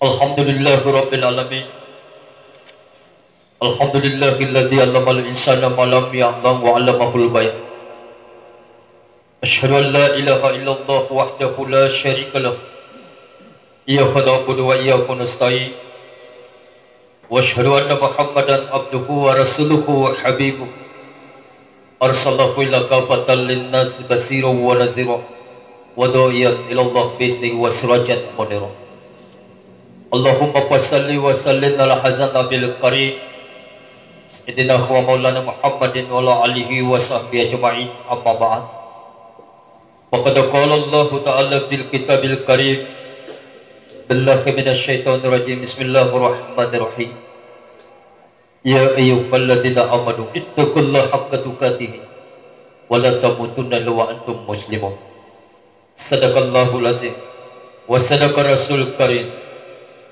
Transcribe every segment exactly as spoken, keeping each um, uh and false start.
Alhamdulillahirabbil alamin. Alhamdulillahilladzi 'allamal insana ma lam ya'lam wa 'allamahul bayan. Asyhadu an la ilaha illallah wahdahu la syarika lah. Iyyaka na'budu wa iyyaka nasta'in. Wa asyhadu anna Muhammadan abduhu wa rasuluhu wa habibuh. Arsalahu ila kafatan linnasi basyiran wa nadhira wa da'iyan ilallah biiznihi wa sirajan munira. Allahumma fasalli wa sallim ala hadzan nabil karim, Sayyidina wa Maulana Muhammadin wa ala alihi wa sahbihi ajma'in, amma ba'd. Faqad qala Allahu ta'ala fil kitabil karim, Bismillahirrahmanirrahim. Bismillahirrahmanirrahim. Ya ayyuhalladzina amanu ittaqullaha haqqa tuqatih wa la tamutunna illa wa antum muslimun. Sadaqallahul azim. Wa sadaqa rasul karim.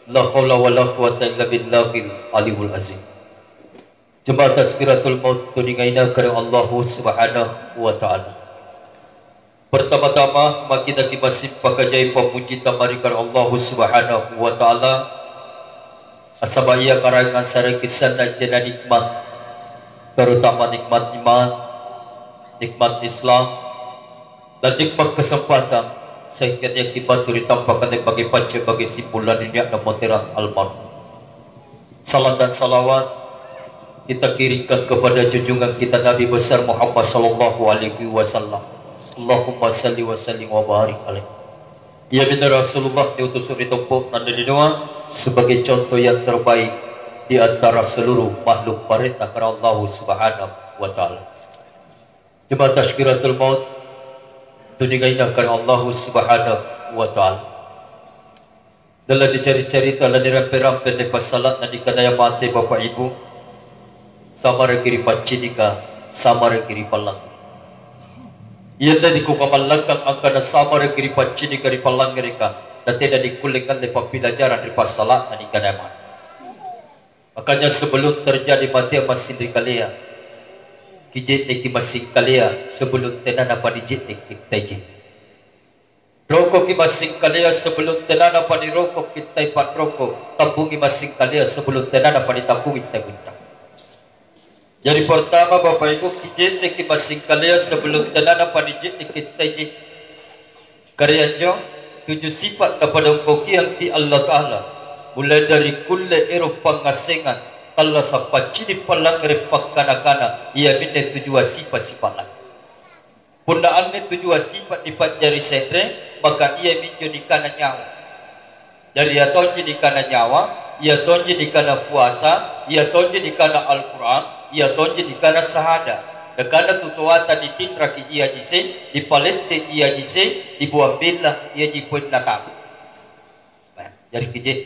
La haula wa la quwwata illa billahil aliyul azim. Jemaah Tazkiratul Maut, tuningaina karaeng Allahu Subhanahu wa Ta'ala. Pertama-tama, maki nakimassing pakajai pammujita mae ri Karaeng Allahu Subhanahu wa Ta'ala. Nasaba' Ia karaeng assareki' sanna' je'ne' nikmat, terutama nikmat iman, nikmat Islam, dan nikmat kesempatan, sehingga niaki battu ri tampaka le'baki pacce' bage simbullanna nia'na Moterang almarhum. Salam dan salawat kita kirimkan kepada junjungan kita Nabi besar Muhammad sallallahu alaihi wasallam. Allahumma salli wa sallim wa barik alaih. Iaminne Rasulullah niutusu' ri tompo'na ri linoa sebagai contoh yang terbaik di antara seluruh makhluk parenta Karaeng Allahu Subhanahu wa Ta'ala. Jemaah Tazkiratul Maut, tuningaina karaeng Allahu Subhanahu wa Ta'ala. Dalam nicari-carita, lanirampe-rampe anne passala'na nikanaya mate Bapa' Ibu, samaraki ri paccinika, samaraki ri pallang. Ianne nikukamallakang angkana samaraki ri paccinika ri pallangngereka, natena nikkulle ngalle pappilajarang ri passala'na nikanaya mate. Makanya sebelum terjadi matea massing ri kalea, kije'neki massing kalea sebelum tenanapa nije'ne' kittai je'ne'. Rokoki massing kalea sebelum tenanapa niroko kittai pa'roko, tambungi massing kalea sebelum tenanapa nitambungi tai buntang. Jari pertama, Bapa' Ibu, kije'neki massing kalea sebelum tenanapa nije'ne' kittai je'ne'. Kari anjo, tuju sipa' Napadongkokiangki Allata'ala, mulai dari kulle ero' pangngassengang, tallasa' paccini' pallangngere' pakkana-kana, iaminne tujua sipa'-sipa' langi'. Punna anne tujua sipa' nipa'jari se're, maka iaminjo nikana nyawa. Jari, ia tonji nikana nyawa, ia tonji nikana puasa, ia tonji nikana Al-Quran, ia tonji nikana sahada. Nakana tu toata, nitinraki iaji se, nipalette' iaji se, nibuang bella iaji poeng nataba. Jari kije-,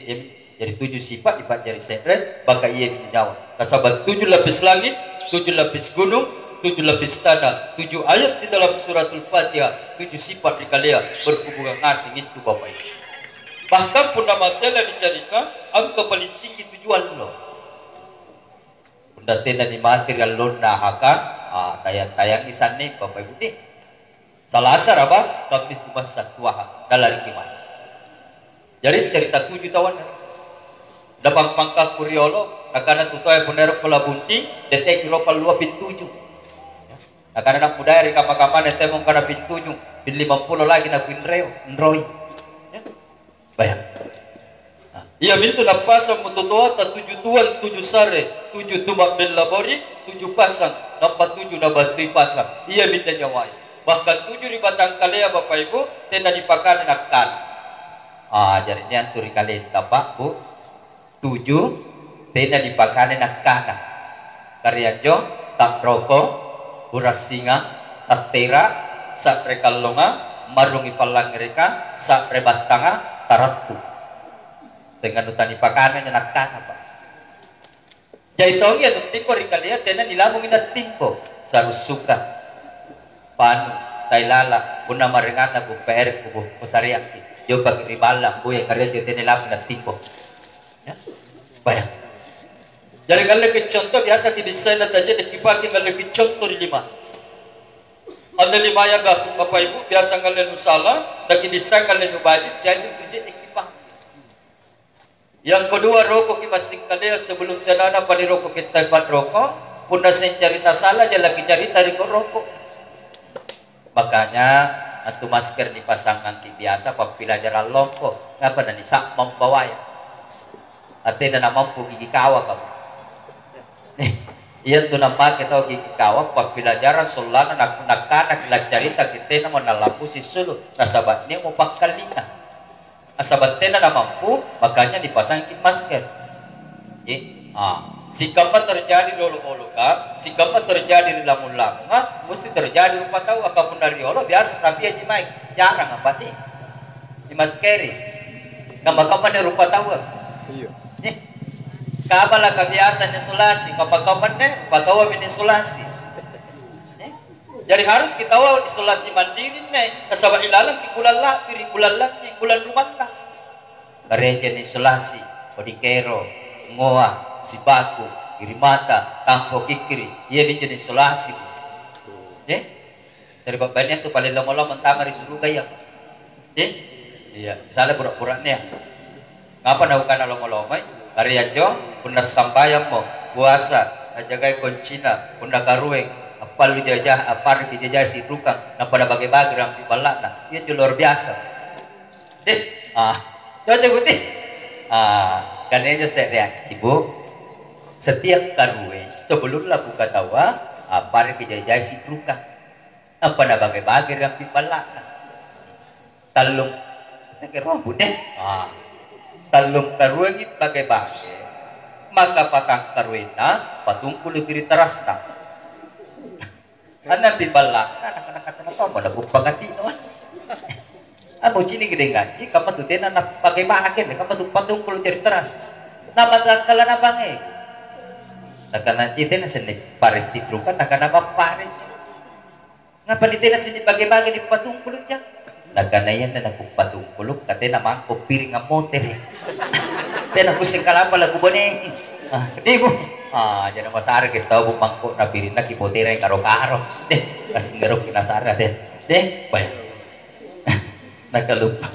jari tuju sipa' nipa'jari se're, maka iaminjo nyawa. Nasaba' tuju lapis langit, tuju lapis gunung, tuju lapis tana, tuju ayat di dalam Suratul Fatihah, tuju sipa' ri kalea berhubungan ngaseng itu, Bapak Ibu. Bahkan punna mate lanicarita, angka paling tinggi tuju allo. Punna tena nimate ri allonna ahaka, ah, tayang-tayangi sanne, Bapak Ibu, deh. Salasara, ba, Kamis, Juma'at, Sabtu, Ahad, nalariki mae. Jari, carita tuju taua anne. Dapang pangkakku riolo, nakana tu toaya, "Punna ero' kula bunting, deteki ropang lua pin tuju." Nakana anak mudaya ri kamma-kammana, "Temo kana pin tuju, pin limampulo lagi nakuinreo, nroi." Ya. Bayang. Nah, iamintu nappasammo tu toata tuju tuang, tuju sare, tuju tuma' bella bori, tuju pasang, nampa tuju nabattui pasang. Iaminjo nyawae. Bahkan tuju ri batangkalea, Bapak Ibu, tena nipakana nakkana. Ah, jari niantu ri kalenta, Pak, Bu. Tuju, tena nipakana nakkana. Kari anjo, ta'roko, urassinga, tattera, sa're kallonga, marrungi pallangngereka, sa're battanga, tarattu. Sengnganu tanipakanai nakkana, Pak. Jai tongi anu timpo ri kalea tena nilamungi nattimpo. Sarussuka, panu, tai lala, punna maraenganna kupaere', kusareangki. Jopaki ri balla', boya kari anjo tena nilamungi nattimpo. Ya? Bayang. Jari ngalleki conto biasa kibissai na taje'ne kipake ngalleki conto ri lima. Anne limaya gaku, Bapak Ibu, biasa ngalle nusala, nakibissai ngalle nubaji', jari tu je'ne kipake. Yang kedua, rokoki massingkalea sebelum tenana panirokoki tai pa'roko. Punna seng carita sala, jalaki carita ri roko. Makanya, antu masker nipasangangki biasa pappilajarang lompo. Ngapa nanisa'mang bawaya? Atena namampu gigi kawa kamu. Eh, iantu nammake tau gigi kawa pappilajarang sollanna nak-, nakkanaki laccarita kittena mo nalambusi sulu, nasaba' nia'mo pakkallinga. Nasaba' tena namampu, makanya nipasangki masker. Ji, ah, sikamma terjadi ri olo-oloka, sikamma terjadi ri lamung-lamunga, musti terjadi rupa tau, ka punna riolo biasa sapiaji mae, jarang apa nih? Dimaskeri. Kamma-kamma nih rupa tau. Iya. Nih. Kabalaka biasa nisolasi, kamma-kamma nih rupa tau nisolasi. Nih. Jari harus kita tahu isolasi mandiri nih, nasaba' ilalangki bulan lapiri, bulan langi, bulan rumanta. Kareja nisolasi, kodikero, ngoa, sibaku, iri mata, tampo kikkiri, iya nijo nisolasi. Eh? Dari babbania tu paling lomo-lomo antama ri suruga iya. Eh? Iya, sala pura-pura'na. Ngapa naukana lomo-lomoi? Kare anjo, punna sambayammo, puasa, najagai koncina, punna karueng, appallu jaja-, appareki jaja sitrukang, nampa nabage-bage rampi balla'na. Iya anjo luar biasa. Deh, ah, coba ikuti. Ah, kan anjo se'rea, Ibu. Setiap karueng, sebelum labuka taua, appareki jaja sitrukang. Nampa nabage-bage rampi balla'na. Tallung, nake rompu deh. Ah. Tallung karuengi bage-bage, maka patang karuenna patungkuluki ri terasna. Anampi balla'na, naka-naka tena tommo, nakuppakatino. Anu cini gede ngaji, kamma tu tena nabage-bage, kamma tu patungkulu jari teras. Nama takkala nabange. Nakana ci tena senni pare sitruka, nakana bappare. Ngapa ditena sini bage-bage dipatungkulu ja? Nakana iya tena kupatungkulu, katena mangko piring ammotere. Tena kusse kalapa laku bone. Ah, di bu. Ah, jadi masare kita tahu bu mangko na piring na kipotere karo-karo. Deh, kasih ngerok nasara deh. Deh, bayang. Nakaluppa.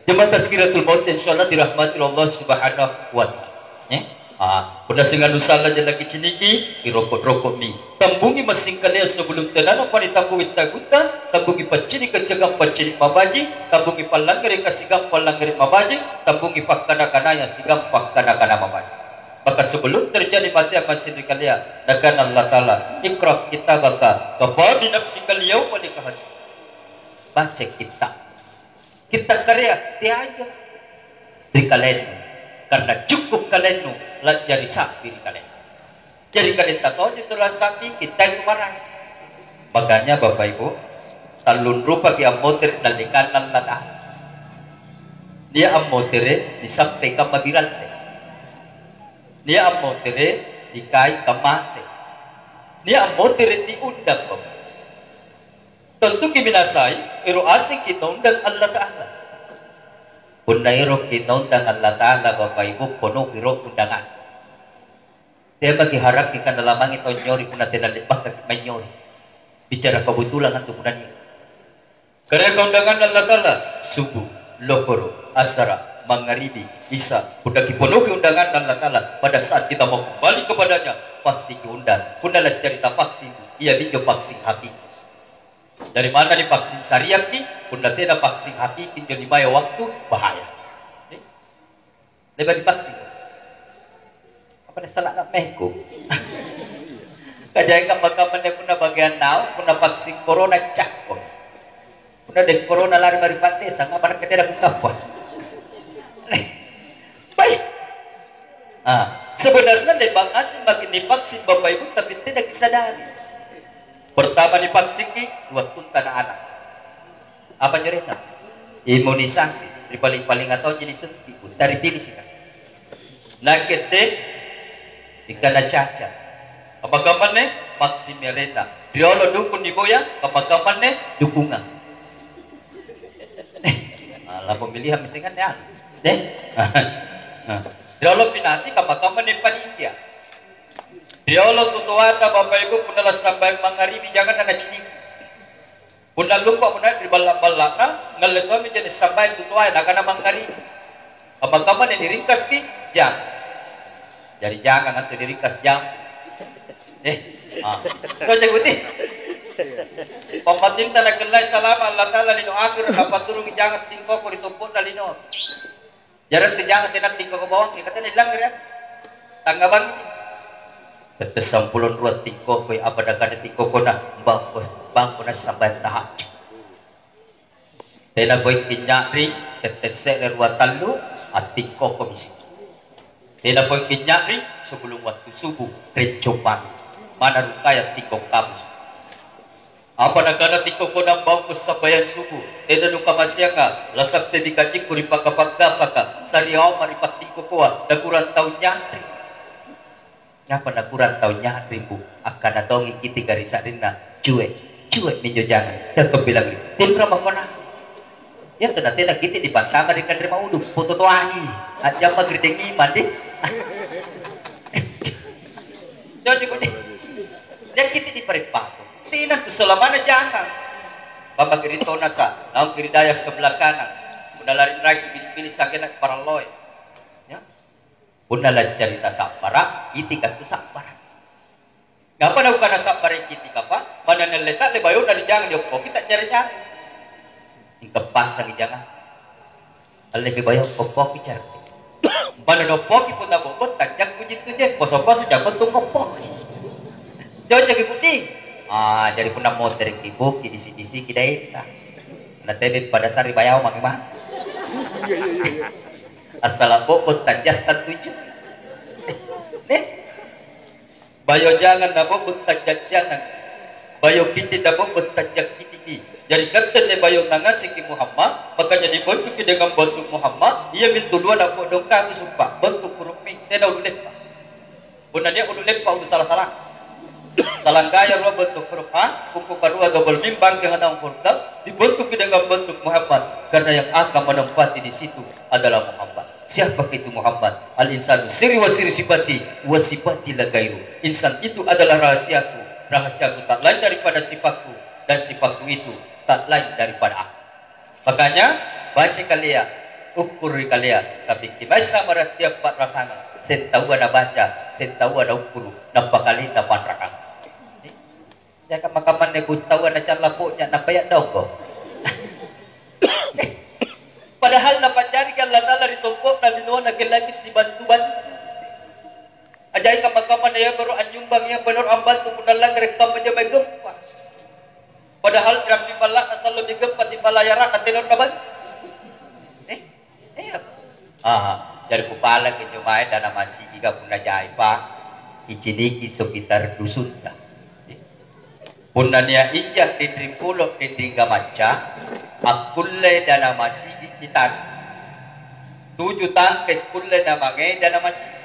Jemaah Tazkiratul Maut, insyaallah dirahmati Allah Subhanahu wa Ta'ala. Eh? Ah, punna singanu sala jala kiciniki, iroko-rokomi. Tambungi massingkalea sebelum tenana pani tambungi tagutta, tambungi paccinika siagang paccini mabaji, tambungi pallangngereka siagang pallangngere mabaji, tambungi pakkana-kanaya siagang pakkana-kana mabaji. Maka sebelum terjadi mate massingkalea, nakana Allah Ta'ala, "Iqra kitabaka, kafa bi nafsikal yauma alaika hasiba." Baca kitab. Kitta' karea teaja ri kalennu, karena cukup kalennu la'jari sa'bi ri kalennu. Jari kalenta tonji tu lansa'bi, kittai tu maraeng. Makanya, Bapak Ibu, tallung rupaki ammotere' dallekanna Allata'ala. Nia' ammotere' nisappei kamma biralle. Nia' ammotere' nikai kamma ase'. Nia' ammotere' niundang, Bapak. Tentuki minasai, ero' asengki naundang Allata'ala. Punna eroki naundang Allata'ala, Bapa Ibu, ponoki ro undangan. Tepaki harapki kana lamangi tau nyori punna tena le'bakaki manynyori. Bicara kebetulan antu punna nia'. Karea kaundanganna Allata'ala, subuh, lohoro', asara', mangngaribi, isa, punna kiponoki undanganna Allata'ala, pada saat kita mau kembali kepadanya, pasti kiundang. Punna laccarita vaksin, iaminjo vaksin hakiki. Dari mana divaksin syariatki? Punna tena vaksin hakiki injo limaya waktu, bahaya. Eh? Le'ba' divaksin. Apa sala'na mehku? Kajai kamma-kamma anne punna bageang naung, punna vaksin corona cakko. Punna de' corona lari mari pandesa, ngapa nakke tena kukappa? Baik. Ah, sebenarnya le'ba' ngaseng maki nipaksin Bapak Ibu, tapi tena kisadari. Pertama nipaksinki, wattunta na anak. Apa anjo arenna? Imunisasi, ri paling-paling atau jenis suntik, dari pilisika. Nakke S D, ikana caca. Kamma-kammanne, paksinmi arenna. Riolo dukung niboya, kamma-kammanne, dukungang. Ah, la pemilihan mesinganne, ah. Deh. Riolo pinasi, kamma-kammanne panitia. Riolo tutoata, Bapak Ibu, punna lassambayang mangngaribi, janganna naciniki. Punna lumpa punna ri balla'-balla'na, ngalle tommi je'ne' sambayang tutoaya, nakana mangngaribi. Kamma-kamma niringkaski, Jang. Jari jangang antu diringkas jang. Eh, ah. Kau jago nih. Pambatinta nakellai salama Allata'ala lino akhiru, napaturungi jangang tingkoko ri tompo'na lino. Jarang tu jangang tena tingkoko bawang, ya katanya dilanggar ya. Tangga bangi. Tette sampulo rua tingkoko, apa dakana tingkokona, bangko, bangko na sambayang tahajud. Tena poiki nya'ring, tette se're rua tallu, attingkokomi situ. Tena poiki nya'ring, sebelum wattu subuh, rencombami. Mana rungkaya tingkok kamu. Apa nakana tingkokona bawang sambayang subuh, tena nukamaseanga, lasappemi kajikku ri paka-paka-paka, sariaoma ri pattingkokoa, nakurang tau nya'ring. Nyapa nakurang tau nya'ring, Bu? Akkana tongi kitika ri sa'rinna, "Cue', cue' minjo jangang." Teako bilangi, "Tinro mako na." Iya tena-tena kitti nipantama ri kanre maudu, poto toangi. A'jamma gerdeng iman deh. Joji kodi. Dia kitti nipareppaku. Tena tu selamana jangang. Bapaki ri tonasa, naungki ri daya sebelah kanan. Punna lari raki pili-pili sakena paralloe. Ya. Punna laccarita sabbara', itika tu sabbara'. Ngapa naukana sabbara' itika, Pa? Manna nalle ta'le bayona ri jangang dioppoki ta'jari-jari. Ingka passangi jangang. Alleki bayong poppoki cari. Pada noppoki punna bobot, tajjakku jittu je, poso-poso jako tu ngoppoki. Cocokki puti. Ah, jari punna motereki boki, bisi-bisiki daeta. Na tebe pada sari bayao mami mah. Iya, iya, iya, iya. Assala bobot tajjatta tuju. Nih. Bayo jangang nabo'bung tajjajjangang, bayo kitti nabo'bung tajjakkitiki. Jari katte anne bayo nangaseki Muhammad, makanya dibentuki dengan bentuk Muhammad, iamintu luana kodong kami sumpa, bentuk huruf mi, tena ulu leppa. Punna nia' ulu leppa, ulu sala-sala. Salanggaya rua bentuk huruf ha, kuku karua double mim, bangkeng anang huruf dal, dibentuki dengan bentuk Muhammad, karena yang akan menempati di situ adalah Muhammad. Siapakah itu Muhammad? Al-insanu sirri wa sirri sifati wa sifati la gairu. Insan itu adalah rahasiaku, rahasiaku tak lain daripada sifatku, dan sifatku itu tak lain daripada aku. Makanya, baca kalea, ukur ri kalea, tapi kimai samara tiap pa'rasangang, seng taua nabaca, seng taua naukkuru, nampa kalinna panrakang. Jaka makamanne kuttaua nacalla po'nya, nampa ya'dongko. Padahal napa'jariki Allata'ala ri tompo'na linoa nakellaiki sibantu-bantu. Ajaika makamanne ia baru anynyumbang, ia baru ambantu punna langngere' kamma jamai gempa. Padahal rampi balla'na sallomi gempa timbalayara'na tenoro nabantu. Eh? Iya. Aha, jari kupalaki injo mae dana masigiga punna jaipa, kiciniki sekitar dusunta. Punna nia' inja dindring pulo dindring gamacca, akkulle dana masigi kitang. Tuju tangke kulle namangei dana masigi.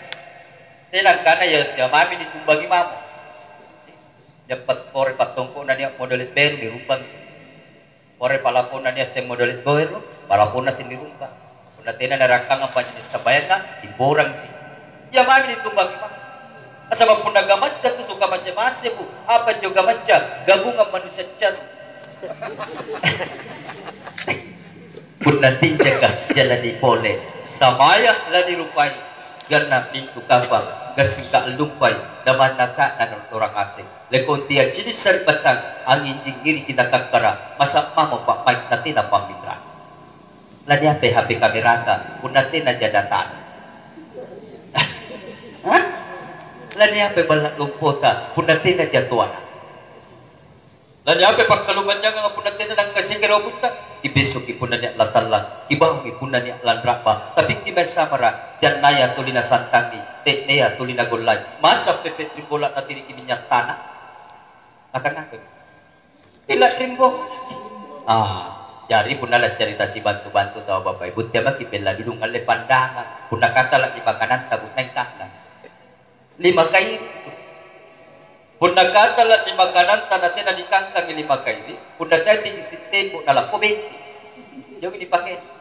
Tena angkana ia, ia mami nitumbangi mamo. Jeppa pore pattongko'na nia' modele' beru nirumbangi. Pore palaponna nia' seng modele' beru, palaponna seng nirumba. Punna tena narakkangang panjari sambayanna, timborangsi. Ia mami nitumbangi mamo. Nasaba' punna gamacca tutu kamase-mase, Bu. Apa injo gamacca? Gabungan manusia caru. Punna tinjaka jalani pole, sambayang lanirupai, ganna pintu kapang, gassingka allumpai, damannaka'na nontorang ngaseng. Lekontia cini' sari'battang, anginjing ngiriki nakakkara', masa' mamo pa'mai' natena pamminrang. Laniapai H P kamerata, punna tenaja datana? Hah? Laniapai balla' lompota, punna tenaja toana? Laniapai pakkalumanynyangang punna tena nangngasengi rokutta? Kibessoki punna nia' latallang, kibaungi punna nia' lanra'ba, tapi kimai samara', jannaya tuli nasantangi, te'nea tuli nagollai. Masa pepe' ri bola natiriki minnya' tana? Nakanakoi. Pila' rimbo. Ah, jari punna laccarita sibantu-bantu tau Bapak Ibu, tea maki pella dudung alle pandangang. Punna katala' ri makananta, bunnai tanna. Lima kairi. Punna katala' ri makananta natena nikangkangi lima kairi, punna teai tiki sittembo nalappo benti. Jogi dipakesi.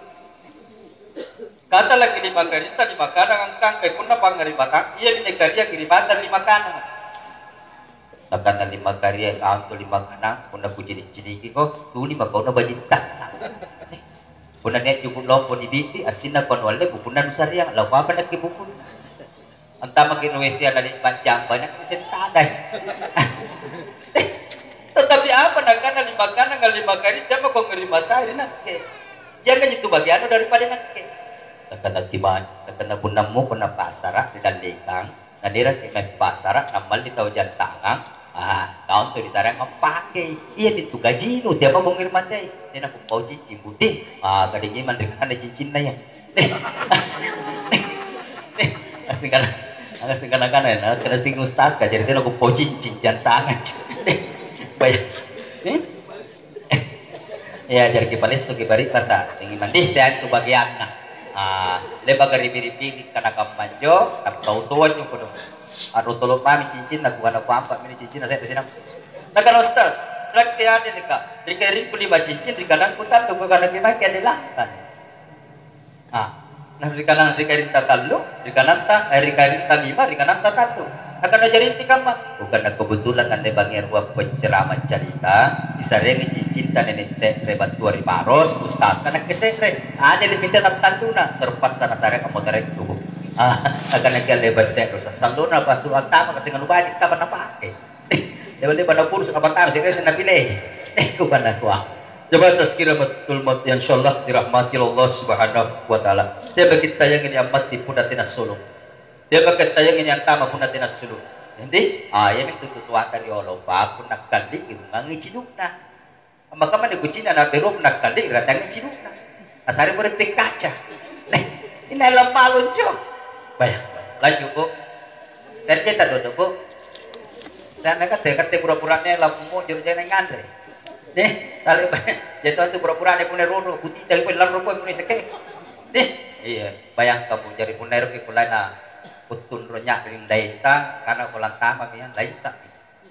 Katalaki lima kairita ri makanang angkangkai punna pangngaribatang, iami nikaria kiribatang ri makanang. Nakanna lima karia, "Antu lima kanang, punna kucini'-cinikiko, tuli makauna bajitta." Punna nia' juku' lompo nibi'bi', assinna ko nualle bukunna nusareang, lakuapa nakke bukunna? Antamaki ri W C-a nale'ba' jamba, nakke sentadai. Tetapi apa nakana lima kanang, lima kari, jamako ngeri matai ri nakke? Janganji tu bagiannu daripada nakke. Nakana timai, nakana punna muko na passara ri dallekang, Nanerang ke'nang passara', nammalli tau jantangang, ah, kau antu nisarang ampakei. Iami tu gajinu, teako bongi ri matei. Tena kupau cincing, Buti. Ah, kadeng memang ri kana cincinna iya. Asingkana, asingkana-kana ya, nah, kena sing ustaz ka, jadi tena kupau cincing, jantangang. Bayar. Hmm? Ya, jari kipalessoki bari'bata, tinggi mandi, teai tu bagianna. Ah, le'baka ri biri-biri kana kammanjo, tattau toanjo kodong. A'rotolo' mami cincinna, kukana kuampa' mini cincinna se're sinang. Nakana, "Ustaz, nakke ane nika, ri kairingku lima cincin, ri kanangku tantu, kukana, "Kimaki ane langkane." Ah, na ri kanang, ri kairingta tallu, ri kananta, eh, ri kairingta lima, ri kananta tallu. Nakana, "Jari inti kamma?" Kukana, "Kebetulan anne bangngia rua penceramah carita, nisareangi cincinta nene' se're battua ri Paros, ustazta nakke se're. Ane ri minta tattalluna, terpaksa nasare ammoterekku." Ah, nakana, "Kialle basse', sallona apa suruh antama, kasenganu baji' kapan napake." Le'ba'-le'ba' napuru' sunnapatara, siresa napilei. Eh, kukana kua. Jamaah tazkiratul maut yang insyaallah dirahmati Allah Subhanahu wa Ta'ala. Teamaki tayangi niammatti punna tena sulu. Teamaki tayangi niantama punna tena sulu. Jadi, ah, iami tutu tuata riolo, pa punna kalli irungangi cidukna. Amma kamma nikucina na beru punna kalli iratangi cidukna. Asare pore pekkaca. Neh, inai lammalonjo. Bayang, lanjut, Bu. Terjeta dodo, Bu. Dan katte, katte pura-purane lampu mojor jana nganre. Nih, tali jadi itu pura-purane punna roro, kutita pole larro pole punna seke. Nih, iya, bayangkan, Bu, jari punna eroki kulaina kuttunro nya'ring daenta, karena kulantamami yang lain sa.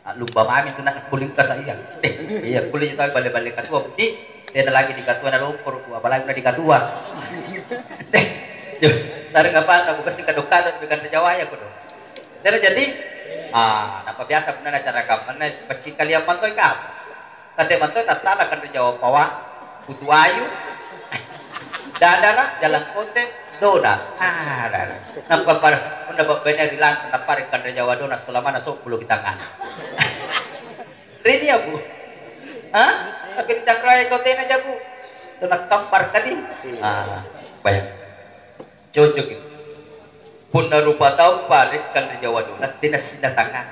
A'lumba mami tu na kulingkasa iya. Iya, kulle tau balle-balle katua, Budi. Tena lagi dikatua na lomporo, apalagi na dikatua. Yo, tareng apana, bukan sing kadokata, tapi kanre jawaya kodong. Tena jadi, ah, nampa biasa punna acara kampana, pacci kaliang mantoi kau. Kate mantoi tassala kanre jawa pawa, putu ayu, dadara, jalang kote, dona. Ah, dara. Nampa pada, punna babbene ri lantang, nappare kanre jawa dona, selamana seppulo ki tangngana. Rini ya, Bu? Hah? Tapi dicakrai kau tena jabu. Tena kampar kali. Ah, bayang. Cocok itu. Punna rupa tau pare kanre jawa dona, tena sina tangan.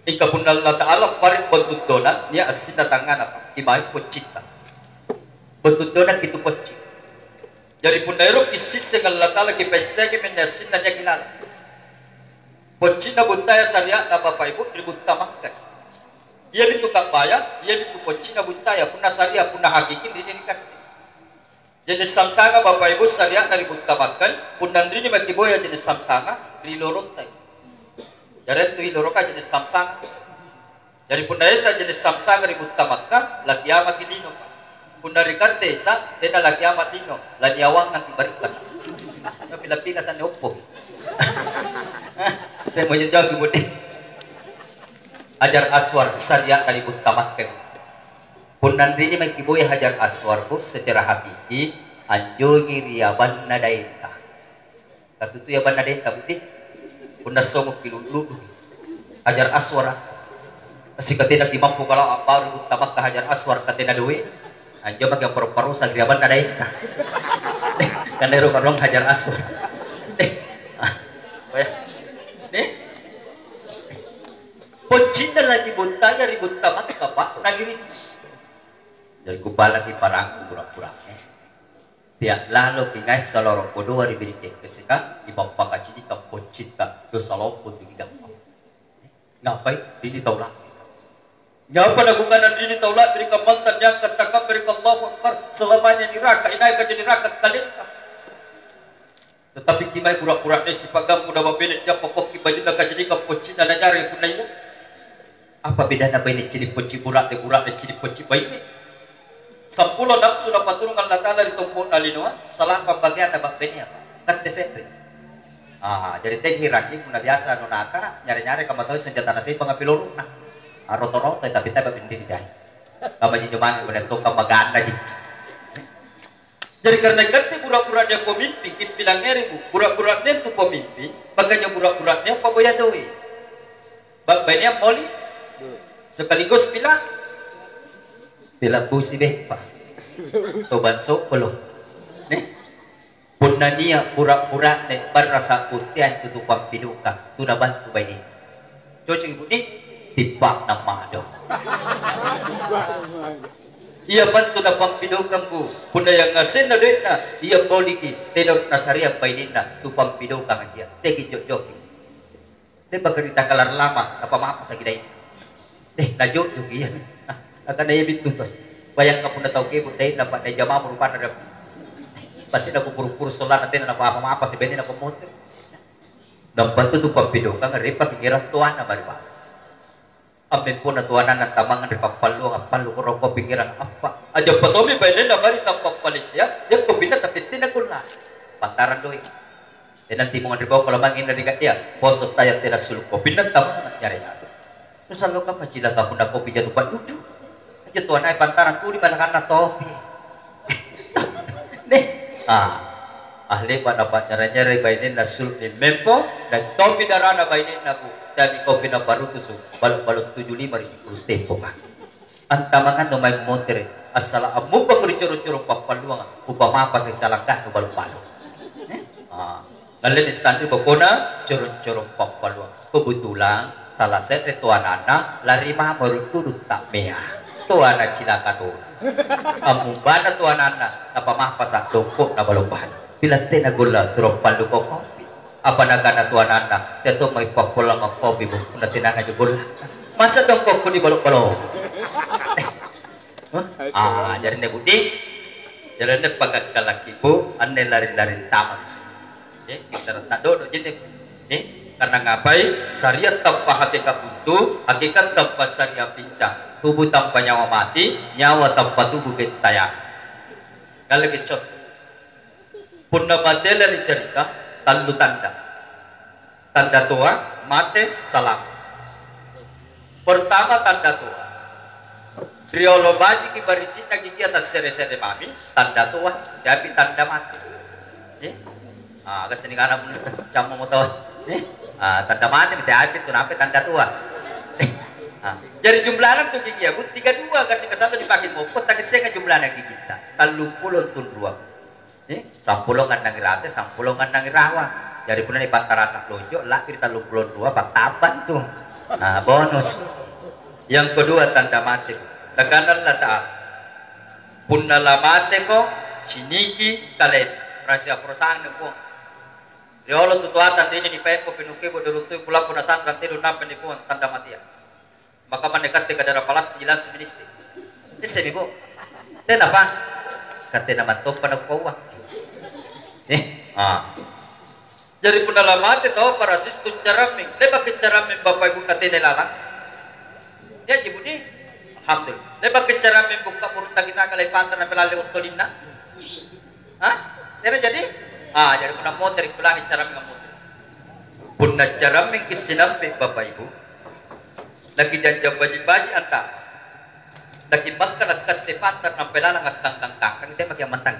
Mingka punna Allata'ala pare bantu dona, nia' assinna tangngana, Pak, kimai poccinna. Bantu dona kitu pocci. Jari punna eroki sisseng Allata'ala, kipaissengi minne assinna nia' kilala. Poccinna buttaya syariatna Bapa Ibu ri butta Makkai. Iamintu kabbaya, iamintu poccinna buttaya, punna syariat, punna hakiki ri ri katte. Jenis samsanga Bapa Ibu syariatna ri butta Makkai, punna anrini maki boya jenis samsanga ri lorottai. Jari antu iloroka jenis samsanga. Jari punna esa jenis samsanga ri butta Makka, lakiamaki lino. Punna ri katte esa, tena lakiama lino, laniawangngaki barikkasa. Tapi lapina sanne oppo. Temo jauh budi. Hajar Aswar syariatna ri butta Makka. Punna anrini maki boya Hajar Aswar, Bu, secara hakiki, anjogi ri abanna daenta. Katutui abanna daenta, Budi. Punna songokki lu'lu'duki. Hajar Aswara. Sikatena kimampu kalau abbau ri butta Makka Hajar Aswar katena doe. Anjo maki paro-parosa ri abanna daenta. Kan ero karong Hajar Aswar. Eh. Ah. Oh ya. Nih. Poccinna lagi bontaya ri butta Makka, Pak, lagi ri. Jadi kubalaki parangku pura-pura. Eh. Tea' laloki ngaessa loro kodoa ri Biritte Keseka, nipappakacinikang poccinta, dosa lompo tu nigappang. Ngapai? Rini tau la'bi. Nyapa nakukana rini tau la'bi ri kammanta niangka' takabbere' Allahu Akbar, selamanya niraka, inaika jadi raka kalengka. Tetapi kimai pura-pura deh sipa'gampu na babbene jappa pokki bajunna kacinikang poccinna najarang punna ino. Apa bedana baine cini' pocci bura'ne, bura'ne cini' pocci baine? Sampulo nafsu napaturung Allata'ala ri tompo'na linoa, salapa bageanna ba'benea, Pak. Katte se're. Ah, jari te'ngeraki punna biasa nonaka, nyare-nyare kamma tau senjatana sempanga piloro'na. Aroto-rotoi tapi teba bindiri jai. Kammaji injo mange punna tokka magannaji. Jari karena ikatte bura-bura'ne pemimpin, kippilangngeri bu, bura-bura'ne tu pemimpin, makanya bura-bura'ne paboya doe. Ba-, bainea moli, sekaligus pila, pila busi beppa. Toban sokolo. Nih, punna nia' bura-bura'ne barrasa' butteang tu, tu pampidukang, tu nabantu baine. Cocok ibu nih, tippa'na mado. Ia bantu napampidokang, Bu. Punna yang ngasenna doe'na, ia poliki, tena nasareang bainenna, tu pampidokang anjia. Teki jok-joki. Le'baka ri takalar lama, napamapasaki dai. Eh, najok-joki ia. Ah, nakana ia bintu pas. Bayangka punna tau kebo dai, nampa dai jamamu rupanna dappi. Pasti nakupuru-puru solana tena napamapasa bainenna pamote. Nampa tu, tu pampidokang, ri pakingerang toanna mari, Pak. Ammempona tuananna tammangang ri pappalluang, appallu rokko pinggirang appa. A'jappa tommi bainenna mari tappappalia, yakko pinna tapettina kulla. Pantarang doe'. Tena timung ri boko lamang inna ri ka'dea, poso taya tena sulu kopinna tammangang nyarena. Terus allo kamma cilaka punna kopi jatu pa'dudu. Aja tuanae pantarang tuli malakanna topi. Nih. Ah. Ahli pada panynyara-nyara bainenna sulu mempo, dan topi darana bainenna, Bu. Tapi kopi naparutusu, balu-balu tuju lima ri sipuru tempo, Pak. Antamangannu mae motere, assala ammupako ri coro-coro pappalluanga, upamapa sai salangkahnu balu-balu. Eh? Ah. Ngalle nistanri bokona corong-corong pappalua. Kebetulan salah se're toananna lari mamo ri Gunung Ta'mea. Toana cilaka tona. Ammumbana toananna, napamahpasa dongko'na balo-balo. Pila tena golla suro pallu kokopi. Apa nakana toananna, "Teto mai pappolang kopi, Bu, punna tenangaja golla." Masa dongkokku di balo-balo? Hah? Ah, jari anne Budi, jari anne pagakkalaki, Bu, anne lari-lari tamasi. Eh, bicara tadodo jenne. Eh, karena ngapai? Saria tappa hakikat buntu, hakikat tappa saria pincang. Tubuh tanpa nyawa mati, nyawa tanpa tubuh gentayang. Kalleki contoh. Punna mate lari carita, tallu tanda. Tanda toa, mate, salama. Pertama, tanda toa. Riolo bajiki barisi'na gigia tassere-sere mami, tanda toa, tapi tanda mate. Eh? Ah, kasi ni kana pun cammo mo toa. Eh? Ah, tanda mate, mate api tu nampe tanda toa. Eh? Ah, jari jumlana tu gigia, bu, tiga dua kasi kasallo dipake moppo, takissenga jumlana gigitta. Tallumpulo tunrua. Eh, sampulo ngannang irate, sampulo ngannang irawang. Jari punna nipattara lonjo, la'biri tallumpulo rua, pattambang tu. Nah, bonus. Yang kedua, tanda mate. Nakana Allata'ala, "Punna lamateko, ciniki kalena." Rahasia perusahaan ni Puang. Riolo tu toata tini nipaempo pinuke bodorong tui kulampu nasanrang tilu nampa ni Puang tanda matea. Maka manne katte kadara palastik langsung minisse. Issemi, Bu. Tenapa? Katte na mantoppa nakupaua. Eh, ah. Jari punna lamate tau parasistung carammeng, le'baki carammeng Bapak Ibu katene lalang. Iaji buni. Alhamdulillah. Le'baki carammeng bukka burung tagi-taga lai pantana pelalle ottolinna. Hah? Tena jadi? Ah, jadi punna motere kulangi carammeng ammotere. Punna carammeng ki sinampe Bapak Ibu. Lagi janjang baji-baji antama. Lagi makkala katte pantar nampe lalang akkangkang-kangkang, te maki ammantang.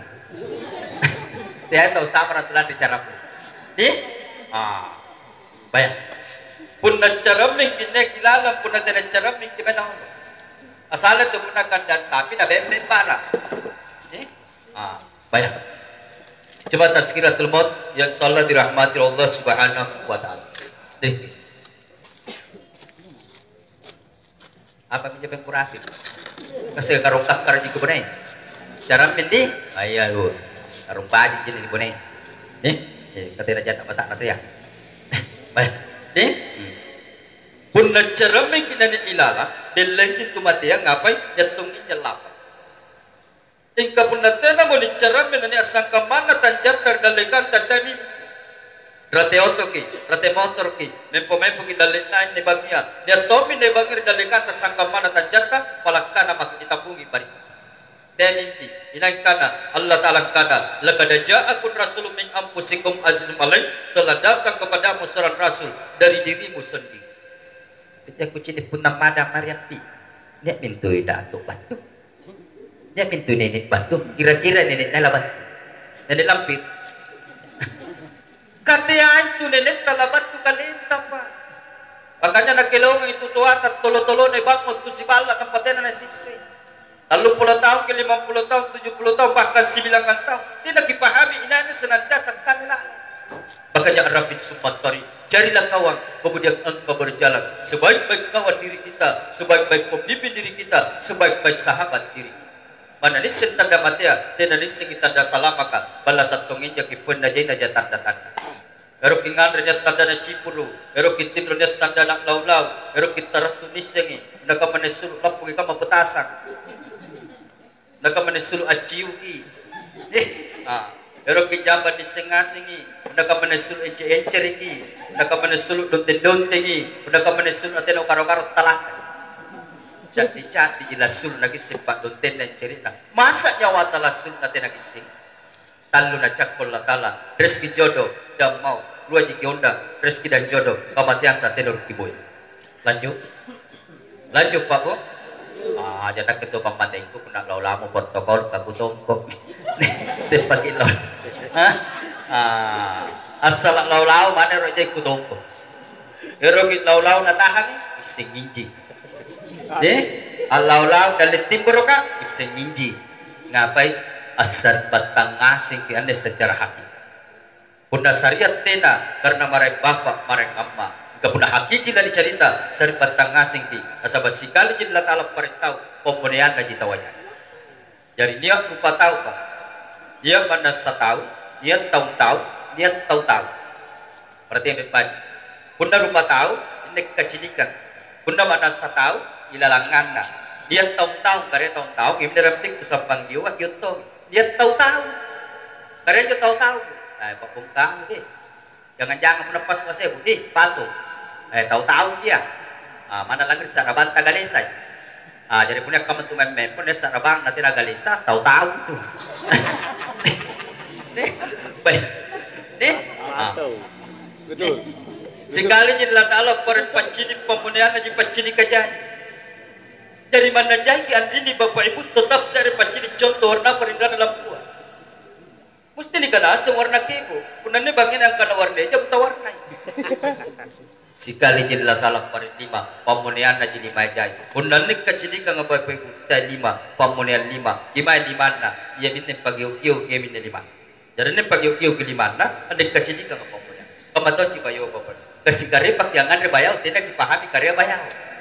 Teai tau samara tu lanri caramu. Ih? Ah. Bayang. Punna carammeng ki nia kilalang, punna tena carammeng ki menang. Asale tu punna kandang sapi na bembe bara. Ih? Ah. Bayang. Coba tazkiratul maut yang insyaallah dirahmati Allah Subhanahu wa taala. Deh. Apa minjo pengkurapi? Kasi karung kakkara ji kubunai. Carammeng di? Ah, iya, Bu. Karung baji ji kubunai. Eh? Eh, katena jata masakna saya. Baik. Eh? Hmm. Punna carammeng ki nani ilala, bellengki tu matea ngapai? Jattungi jallapa. Mingka punna tenamo niccarammi nania' sangkammanna tanjatta ri dallekanta, tea mimpi. Rate otoki, rate motoroki, mempo-mempoki dalle'na inne bangngia. Nia' tommi inne bangngi ri dallekanta sangkammanna tanjatta, palakkana maki nitambungi bari'basa. Tea mimpi, inai kana, Allah Ta'ala kana, "Laqad ja'akum rasulun min anfusikum azizun alaihi," telah datang kepadamu seorang rasul dari dirimu sendiri. Ketika kucini' punna pada mariampi, nia' mintu datu battu. Nia' mintu nene' battu, kira-kira nene'na labattu. Nene' Lampir. Ka tea antu nenetta labattu kalenta, Pak. Makanya nakelongi tu toata tolo-tolona bangngo tu siballa' nampa tena nasisseng. Tallumpulo taung, ke limampulo taung, tujupulo taung, bahkan sibilangang taung. Tena kipahami inanna senantiasa kami lalang. Makanya Rabbi Sumatari, jadilah kawan, kemudian engkau berjalan. Sebaik-baik kawan diri kita, sebaik-baik pemimpin diri kita, sebaik-baik sahabat diri kita. Manna nisseng tanda matea, tena nissengi tanda salamaka, ballasa' tonginjaki punna jaina ja tanda-tanda. Eroki nganre nia' tandana cipuru', eroki tinro nia' tandana lau-lau, eroki tarattu nissengi, punna kamma nissulu' lappuki kamma petasang. Punna kamma nissulu' acciuki. Eh, ah, eroki jamba nisseng ngasengi, punna kamma nissulu' ence-encereki, punna kamma nissulu' donteng-dontengi, punna kamma nissulu' natena karo-karo talaka. Ca'di-ca'diji lassulu' nakisseng pa'dontenna enceri'na. Masa nyawata lassulu' natena kisseng? Tallu nacakko Allata'ala, rezeki jodoh dan maut, ruajiki ondang, rezeki dan jodoh, kamateanta tena ruki boya. Lanjut. Lanjut, Pak, Bu. Ah, jadi ketua pammatengku, punna lau-lau protokol, kaku tongko. Tepaki lo. Hah? Ah, assala lau-lau, mana rojai ku tongko. Eroki lau-lau natahang, isseng inji. Eh, allau-lau dalle timboroka, isseng inji. Ngapai? Assari'battang ngasengki anne secara hakiki. Punna syariat tena, karena maraeng bapa', maraeng amma'. Mingka punna hakiki lanicarita, sari'battang ngasengki. Nasaba' sikaliji Allata'ala parettau, pammoneannaji tawaya. Jari nia' rupa tau, Pak. Nia' mannassa tau, nia' taung tau, nia' tau tau. Perhatikan baik-baik. Punna rupa tau, anne kacinikang. Punna mannassa tau, ilalanganna. Nia' taung-taung, karea taung-taung, iminne rampikku sampang gioa, kio' tongi. Nia' tau-tau. Karea anjo tau-tau. Nah, pa'bongkang deh. Jangan-jangan punna pas wasebu, deh, patu. Eh, tau-tau dia. Ah, mana lagi sa'rabanta galesai. Ah, jari punna kamma tu memme-, punna sa'rabang natena galesa, tau-tau tu. Deh, baik. Deh. Ah. Betul. Sikaliji Allata'ala pare-, paccini' pammoneannaji paccini' kajai. Jari manna jaiki anrinni Bapa Ibu tetap se're paccini' contoh warna parinrana lampua. Musti nikana aseng warna kebo. Punna anne bangena angkana warna eja, buta warnai. Sikaliji Allata'ala pare lima, pammoneannaji lima jai. Punna anne kacinikanga Bapa Ibu, tai lima, pammoneang lima. Kimai limanna? Iaminne pageo-geo, iaminne lima. Jari anne pageo-geoki limanna, anne kacinikanga pammoneang. Kamma tonji bayo Bapa. Kasikarepaki angnganre bayao, tena kipahami karea bayao.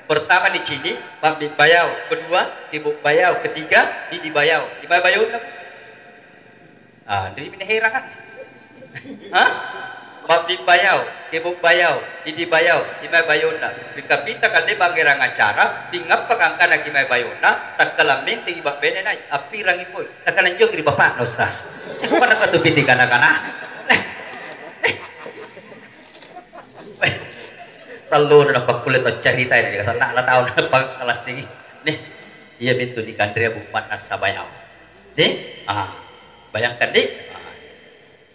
Pertama nicini', mabbi bayao. Kedua, kebo bayao. Ketiga, didi bayao. Kimai bayona? Ah, anrimi naherang anne. Hah? Mabbi bayao, kebo bayao, didi bayao, kimai bayona. Ri kapita kale bangngerang acara, pingngappa angkana kimai bayona, takkala mentengi babbene nai', appirangi poi. Nakana anjoki ri bapa'na, Ustaz. Mana katu piti kana-kana? Talluna napakkulle tau carita ini, sanna'na tau napakkalassingi. Nih, iamintu nikanrea bummanna sabayao. Nih, ah, bayangkan nih. Ah.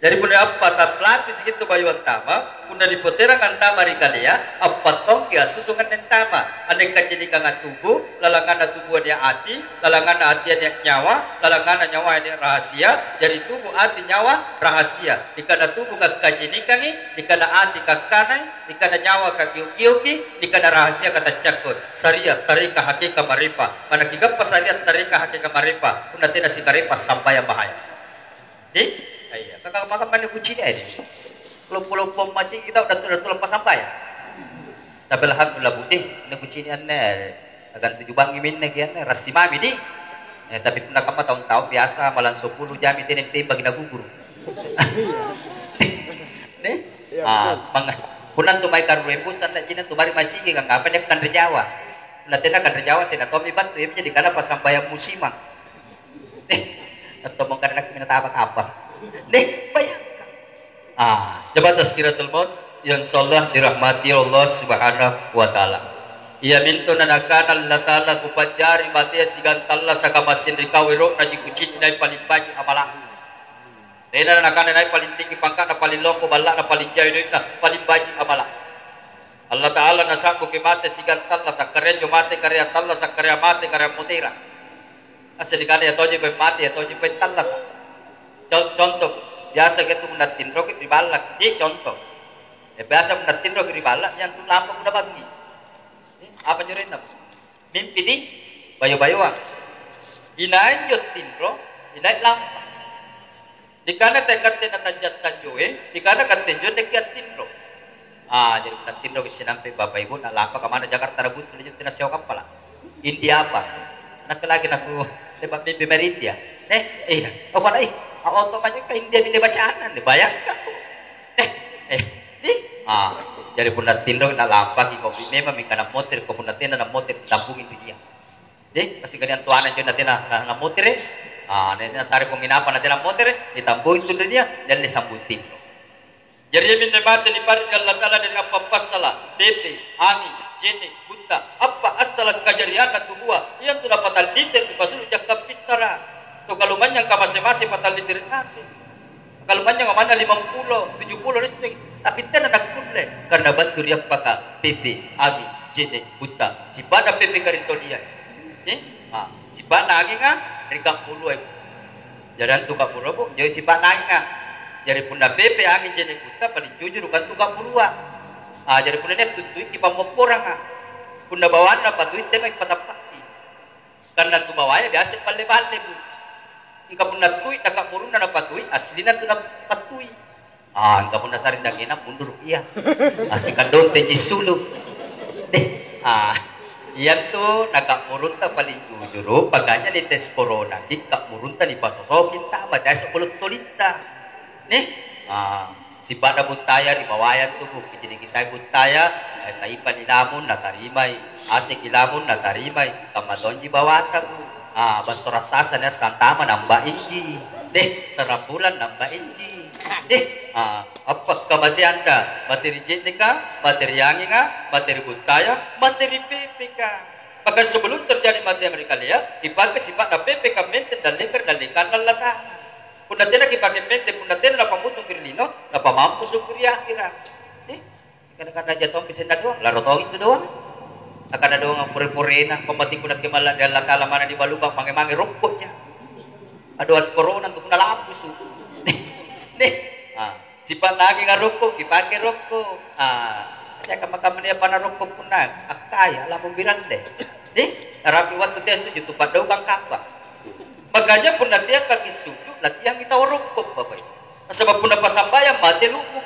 Jadi punna appa tatlaki sikintu bayu antama, punna nipoterang antama ri kalea, appa tongki assusu nganne antama. Anne kacinikanga tubu, lalanganna tubua nia' ati, lalanganna atia nia' nyawa, lalanganna nyawaya nia' rahasia, jari tubu, ati, nyawa, rahasia. Nikana tubu kakkacinikangi, nikana ati kakkanai, nikana nyawa kagio-gioki, nikana rahasia kataccakko. Syariat, tareka, hakeka, marepa. Manna kigappa syariat, tareka, hakeka, marepa, punna tena sikarepa sambayang bahaya. Deh? Iya, kaka maka manne kucini' aja. Lompo-lompo masigi tau dattu-dattu leppa sambayang. Tapi alhamdulillah, Bu, deh, anne kucini' anne, akan tuju bangngi minne ki anne, rassi mami, deh. Eh, tapi punna kamma taung-taung biasa malam sepuluh jami tena temba ki na gugur. Deh? Iya, ah, betul. Manga-, punna tu mai karue busan na jina tu mari masigi kang apa dia kanre Jawa. Punna tena kanre Jawa tena tommi battu, iami jadi kana pasambayang musimang. Eh, atau mau karena mina taba apa? Deh, bayangkan. Ah, coba tazkiratul maut yang insyaallah dirahmati Allah Subhanahu wa taala. Iamintu nanakana Allata'ala, kupajari matea siagang tallasa kamassing ri kau, ero'naji kucini' nai' paling baji' amala'. Tena nanakana nai' paling tinggi pangka'na, paling lompo balla'na, paling jai doenna, paling baji' amala'. Allata'ala nasa'buki mate siagang tallasa, karea anjo mate karea tallasa, karea mate karea motera. Asli kana iya tonji pole mate, iya tonji pole tallasa. Co-, contoh, biasa gitu punna tinroki ri balla', eh, contoh. Eh, biasa punna tinroki ri balla', yang tu lampa punna bangngi. Eh, apa anjo arenna? Mimpi ni bayo-bayoang. Inai anjo tinro, inai lampa. Nikana tekatte na tanjo-tanjoe, nikana katte anjo tekke attinro. Ah, jari punna tinroki sinampe bapa ibu, na lampa ka manna Jakarta na buntu, na tena sewa kappala. India apa? Nakke lagi naku lepa mimpi mae ri India. Eh, iya. Oh, pada, ih, a oto manyakka India ni bacana, ni bayangka. Eh, eh, di? Ah, jari punna tinroki na lampaki kopi memang mingka na motere ko punna tena na motere tambungi dunia. Deh, pasti kalian tuana anjo natena na, na motere. Ah, na, nasare penginapan natena motere, ditambui tu dunia, nialle sambung tinro. Jari iaminne mate niparri Allata'ala dari apa passala, pepe, anging, je'ne', gutta, apa assala kajarianna tubua, iantu napatallite ri pasulu jakkang pittara. Tu kalumanynyang kamase-mase patallite ri ngaseng. Kalumanynyang manna limampulo, tujumpulo risseng, tapi tena nakkulle, karena battu ri appaka pepe, anging, je'ne', gutta, sipa'na pepe karintodia. Eh? Ah, sipa'na anginga ri ka'burua. Jari antu ka'burua, Bu, joi sipa'na anginga. Jari punna pepe, anging, je'ne', gutta, paling jujuru' antu ka'burua. Ah, jari punna nia' tuttuiki pammopporanga. Punna bawanna patui tena patappaki. Karena tu bawaya biasa palle-palle, Bu. Mingka punna tui, na ka'burunna napatui, aslina tu napattui. Ah, mingka punna sa'ring dangena, munduruki ia. Asikadonteji sulu. Deh, ah, iantu na ka'burunta paling jujuru', makanya nites koronaki, ka'burunta nipasosoki antama, teai sebelum tolitta. Nih, ah, sipa'na buttaya ri bawaya antu, Bu, kiciniki sai buttaya, eh, naipa nilamun natarimai, aseki lamun natarimai, kamma tonji bawata, Bu. Ah, basso rassasa nia' santama namba inji. Deh, tarapulang namba inji. Deh, ah, apa kamateanta? Mate ri je'neka, mate ri anginga, mate ri buttaya, mate ri pepeka. Bahkan sebelum terjadi mate ri kalea, ipake sipa'na pepe kammantang dallekang ri dallekanna Allata'ala. Punna tena kipake menteng, punna tena napammutuki ri lino, napamampusuki ri akhira. Eh, kana-kana aja tompi senna doang, laro tong itu doang. Nakana doang pore-porena, pammatikku nakke malla' ri Allata'ala manna nibalukang mange-mange rokkoja. Adoang korona untuk nalampusu. Deh, deh. Ah. Sipa'na anginga rokko, kipake rokko. Ah, ya kamma-kamma nia' pana rokko punna akkaya, lamung biralle. Deh, narapi wattu tea suju tu paddaukang kappa. Makanya punna teakkaki suju, latihangi tau rokko, Bapak Ibu. Nasaba' punna pasambayang mate lu'mu.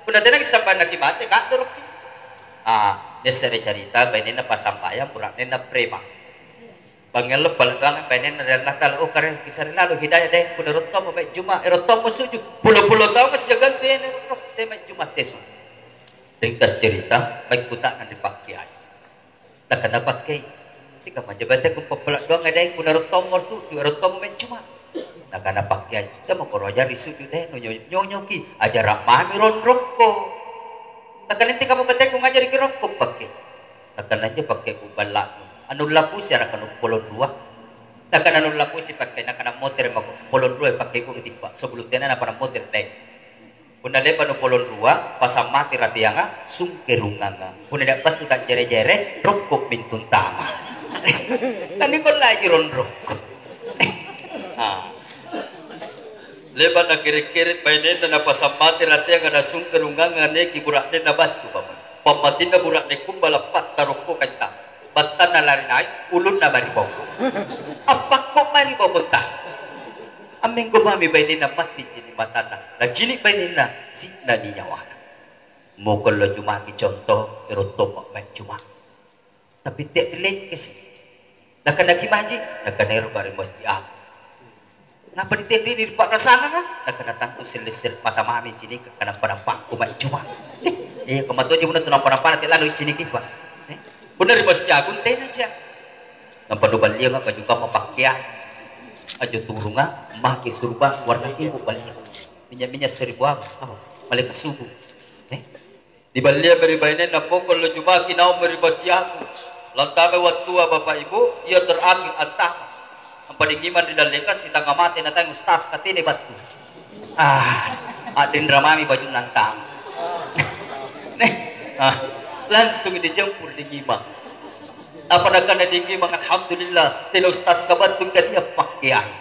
Punna tenaki sambayang nakimate, kaddoroki. Ah, nissere carita bainenna pasambayang, bura'nenna prema. Bangngello pala' doang bainenna ri Allata'ala, "Oh, kare kisare lalo hidayah deh, punna rottommo mae Juma', eh, rottommo suju, pulo-pulo taung siagang tu ene ro, te mae Juma' tesu." Ringkas cerita, mae kuta'nang ri pakkiai. Nakana pakkiai, "Tika manja bate kupappala' doang deh, punna rottommo suju, eh, rottommo mae Juma'." Nakana pakkiai, "Temo koro ajari suju deh, nonyo-, nyonyoki, ajarang mami ronrokko." Nakana, "Tika mo bate ku ngajariki rokko pakkiai." Nakana, "Injo pakke kuballa'nu, anu lapusi anakanu polong rua?" Nakana, "Anu lapusi pakke," nakana, "Motere' mako polong rua pakke kudu tippa', sebelum tenana pada motere' deh. Punna le'ba' nu polong rua, pasang mate rateanga, sungkerunganga. Punna nia' battu ta'jere-jere, rokko' mintu antama." Kan nikollaiji ronrokko. Ah. Le'ba' nakere'-kere' bainenna napasang mate rateanga nasungkerunganga, neki bura'nenna battu, Bapak. Pammatinna bura'ne kumbala' patta rokko kaita. Battanna lari nai', ulunna mae ri boko. Appakko' mae ri bokotta. Amminggu mami bainenna matti cini' matanna. Nacini' bainenna, si'nani nyawana. Mukolo jumaki conto, ero' tommo mae juma'. Tapi tea' ri lekkesi. Nakana, "Kimaji?" Nakana, "Ero' ka ri masji'ku." "Napa nitenrini ri pa'rasanganga?" Nakana, "Tantu selle-selle mata mami cinika kanampa-nampakku mae juma'." Eh, kamma tonji punna tu nampa-nampana te lalo ciniki, Pak. Eh, punna ri masji'ku tenaja. Nampa nuballianga baju kamma pakkeang. Anjo turunga, make surba warna ibu balliang. Minya-minya seribu apa? Apa? Maleka subuh. Eh? Niballiammi ri bainenna poko allo jumaki naung ri basiaku. Lantamai wattua Bapa Ibu, ia terakhir antama. Nampa dingimang ri dallekang sitangnga mate natanya ustaz katene battu. Ah, a'rinra mami bajunna antama. Nih, ah, langsung dijemput dingimang. Apa nakana dingimang, "Alhamdulillah, tena ustaz kabattu kadia pakkeai."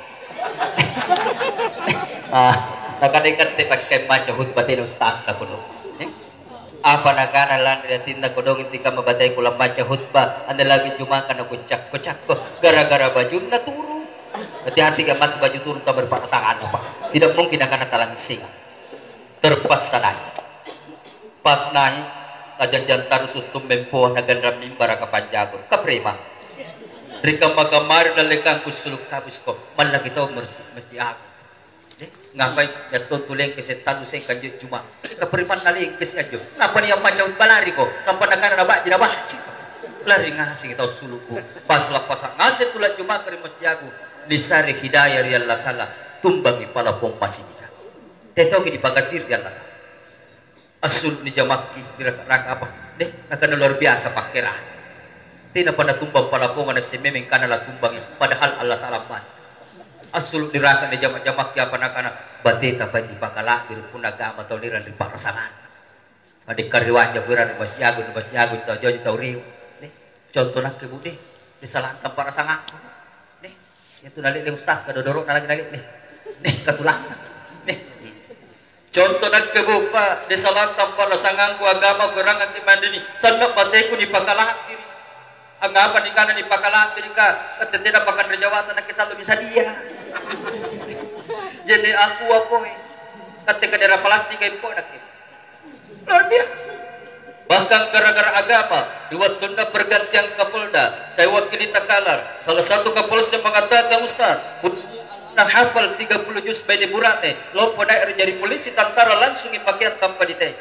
Ah, nakana ikatte pakkaing maca khutbah tena ustaz ka kodong. Eh? Apa nakana lanri atinna kodong inti kamma bataiku lammaca khutbah, anne lagi jumaka nakucakko-cakko, gara-gara bajunna turu. Hati-hati ka matu baju turu tau berpasangan apa. Tidak mungkin nakana talansinga. Terpaksa naik. Pas naik, tajanjang tarusu tummempoa naganrang mimbara kapanjagur. Kaprema. Ri kamma-kammari nallekangku sulu kabusko, mallaki tau mersi-, mesti aku. Eh, ngapai yatto tulengkese tallu seng kanjo juma. Kapremanna lengkese anjo. Ngapa nia' macau balariko? Sampa nakana naba'ji naba'ji. Lari ngaseng tau suluku. Pas lappasa ngaseng tula jumaka ri masjiaku. Nisare hidayah ri Allata'ala. Tumbangi pala pong masingika. Tetoki dipakasiri ri Allata'ala. Assulu' nijamakki diraka-raka apa? Deh, nakana luar biasa pakkerang. Tenapa natumbang palaponga nasseng memeng kana latumbangi, padahal Allata'ala bantu. Assulu' diraka nijama-jamakki apa nakana, bateta paji pakala'biri punna agama tau nirang ri pa'rasanganna. Pada kariwanja kuirang ri masjiagung, ri masjiagung tau joji tau riu. Deh, conto nakke bu deh, nisalantang pa'rasangangku. Deh, Itu nale'le ustaz, kadodoro'na lagi nale'le. Nih, katulang. Nih. Conto nakke, Bu, Pak, disalantang pa'rasangangku agama kuerangangki mandini, sanna' bateku nipakala'biri. Angngapa nikana nipakala'birika? Katte tena pakanre jawata nakke sallo misadia. Jene aku apoe. Katte kadera palastika impo nakke. Luar biasa. Bahkan gara-gara agama, di wattunna pergantian Kapolda, saya wakili Takalar, salah satu Kapolsek mengatakan, "Ustaz, punna hafal tiga puluh juz baine bura'ne, lompo naik ri jari polisi tantara langsung pakeang tanpa dites."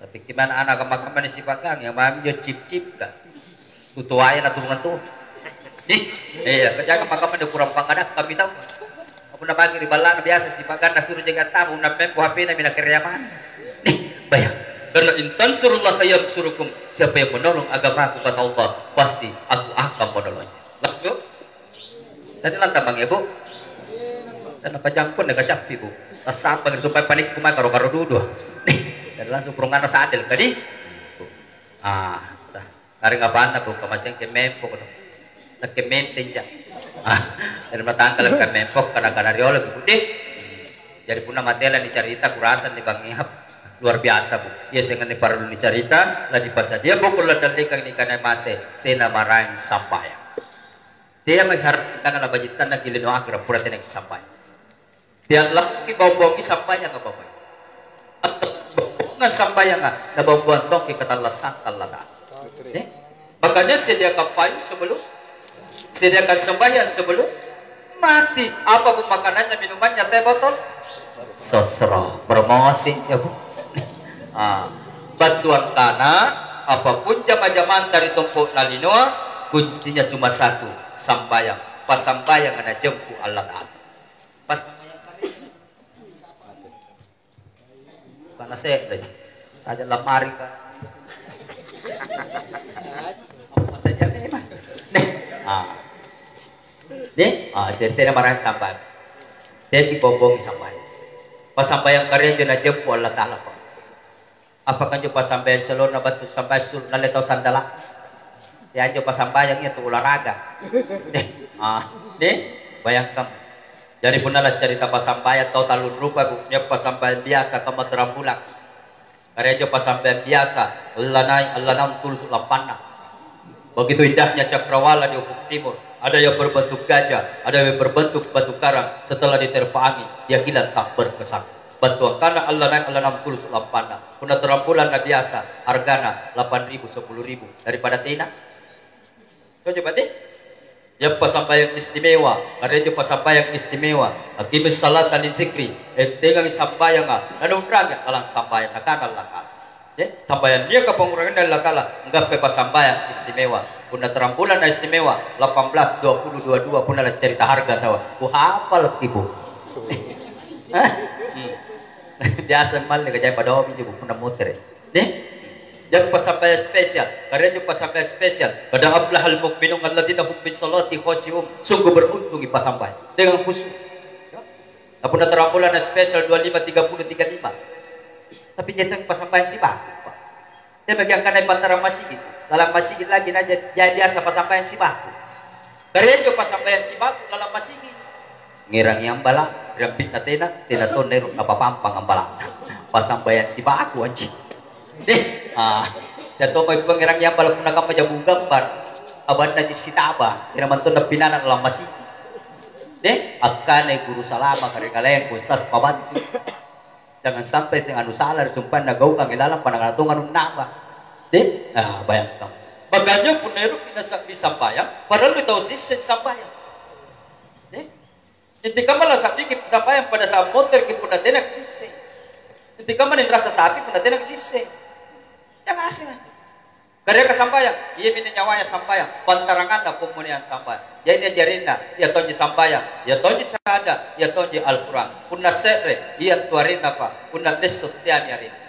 Tapi gimana anak kamma-kamma nisipagang, ya, mami jo cip-cip ka. Tutoaya naturungang tu. Ih, iya, kajaka maka pada kurang pangadakkammi tau. Punna bagi ri ballana biasa sipaganna suro jaga tamu, punna mempo H P-na mi nakereamang. Nih, bayang. Karena in tansurullah yansurukum. Siapa yang menolong agamaku kata Allah, pasti aku akan menolongnya. Lanjut. Tadi lantang bang ya bu. Dan apa jangkung deh kacappi bu. Tassampang supaya panik kumai karo-karo dudu. Nih, dan langsung perunganna sadel kadi. Ah, dah. Areng apanna bu, kamaseang kemmempo kodong. Nakke menteng ja. Ah, dari matangkala kemmempo kana-kana riolo gitu deh. Jadi punna matela nicarita kurasa ni Bang Ihab luar biasa bu. Iya sengan ni parallu nicarita, la dipasadia buku la dallekang ni kana mate, tena maraeng sambayang. Tea mengharapkan kana la bajittanna ki lino akhirat pura tena sambayang. Tiang lakki bawang-bawangi sambayanga Bapak. Bawang sambayanga, na bawang-bawang tongki katallassang Allata'ala. Eh? Makanya sediakan payung sebelum, sediakan sembahyang sebelum mati. Apa pun makanannya, minumannya, teh botol? Sosro, promosi ya bu. Ah, bantuan kana, apapun jama-jamanta ri tompo nalinoa, kuncinya cuma satu, sambayang. Pasambayang na jempu Allata'ala. Pas sambayang kami, Bukanna se'reji. Aja lamari ka. Apa saja memang. Nih. Ah. Nih, ah, jadi tena maraeng sambayang. Jadi bombongi sambayang. Pasambayang kareja na jempu Allata'ala, Pak. Apa kanjo pasambayang salona battu sambayang sulu nalle tau sandala? Ya anjo pasambayang iya tu olahraga. Deh, ah, deh, bayangkan. Jadi punna laccarita pasambayang tau tallung rupa, bu, nia' pasambayang biasa kamma terang bulan. Kare anjo pasambayang biasa, allanai, allanaung tulusu lampanna. Begitu indahnya cakrawala di ufuk timur, ada yang berbentuk gajah, ada yang berbentuk batu karang, setelah diterpa angin, dia hilang tak berkesan. Bantuan kana allanai, allanaung tulusu lampanna. Punna terang bulan na biasa, hargana delapan ribu, sepuluh ribu. Daripada tena. Kau coba deh. Yang pasambayang istimewa, ada itu pasambayang istimewa. Aqimis salata li zikri, entengangi sambayanga, nanuu'rangi lalang sambayang, nakana Allata'ala. Ya, sambayang niaka panguranganna Allata'ala, anggappa pasambayang istimewa. Punna terang bulan na istimewa, delapan belas, dua puluh, dua dua, punna laccarita harga taua. Kuhapal ki, Bu. Hah? Hmm. Biasa malle kajai padomi, Bu, punna motere. Deh? Jari pasambayang spesial, kare anjo pasambayang spesial. Qad aflahal mu'minun alladzina hum fi sholati khashi'un. Sungguh beruntungi pasambayang dengan khusyuk. Ya. Nah, punna terang bulan spesial dua lima, tiga puluh, tiga lima. Tapi jai pasambayang sibaku, Pak. Dia bagi angkana pantara masigi. Dalam masigi lagi na jai biasa pasambayang sibaku. Kare anjo pasambayang sibaku dalam masigi. Ngerangi ambala', rampi'na tena, tena tonna ero' napapampang ambala'na. Pasambayang sibaku anjing. Deh, ah, jatoma ippa ngerangi ambala' punna kamma jabu gambar. Abanna ji sitaba, tena mantonna pinana lalang masiki. Deh, akkana guru salama kare kalengku, Ustaz pabantu. Jangan sampai seng anu sala ri sumpa'na gaukang ilalang panangana tonga nunnaba. Deh, ah, bayangkan. Makanya punna ero'ki nasa-, disambayang, parallu tau sisseng sambayang. Deh, Inti kamma lasa'diki sambayang pada saat motereki punna tena kisisseng. Inti kamma ninrasa sapi punna tena kisisseng. Jangan asing. Kariaka sambayang, iami nyawaya sambayang, pantaranganna pammuneang sambayang. Jadi ajarinna, iya tonji sambayang, iya tonji sahada, iya tonji Al-Quran. Punna se're, iya tu arenapa, punna lesso teami arenna.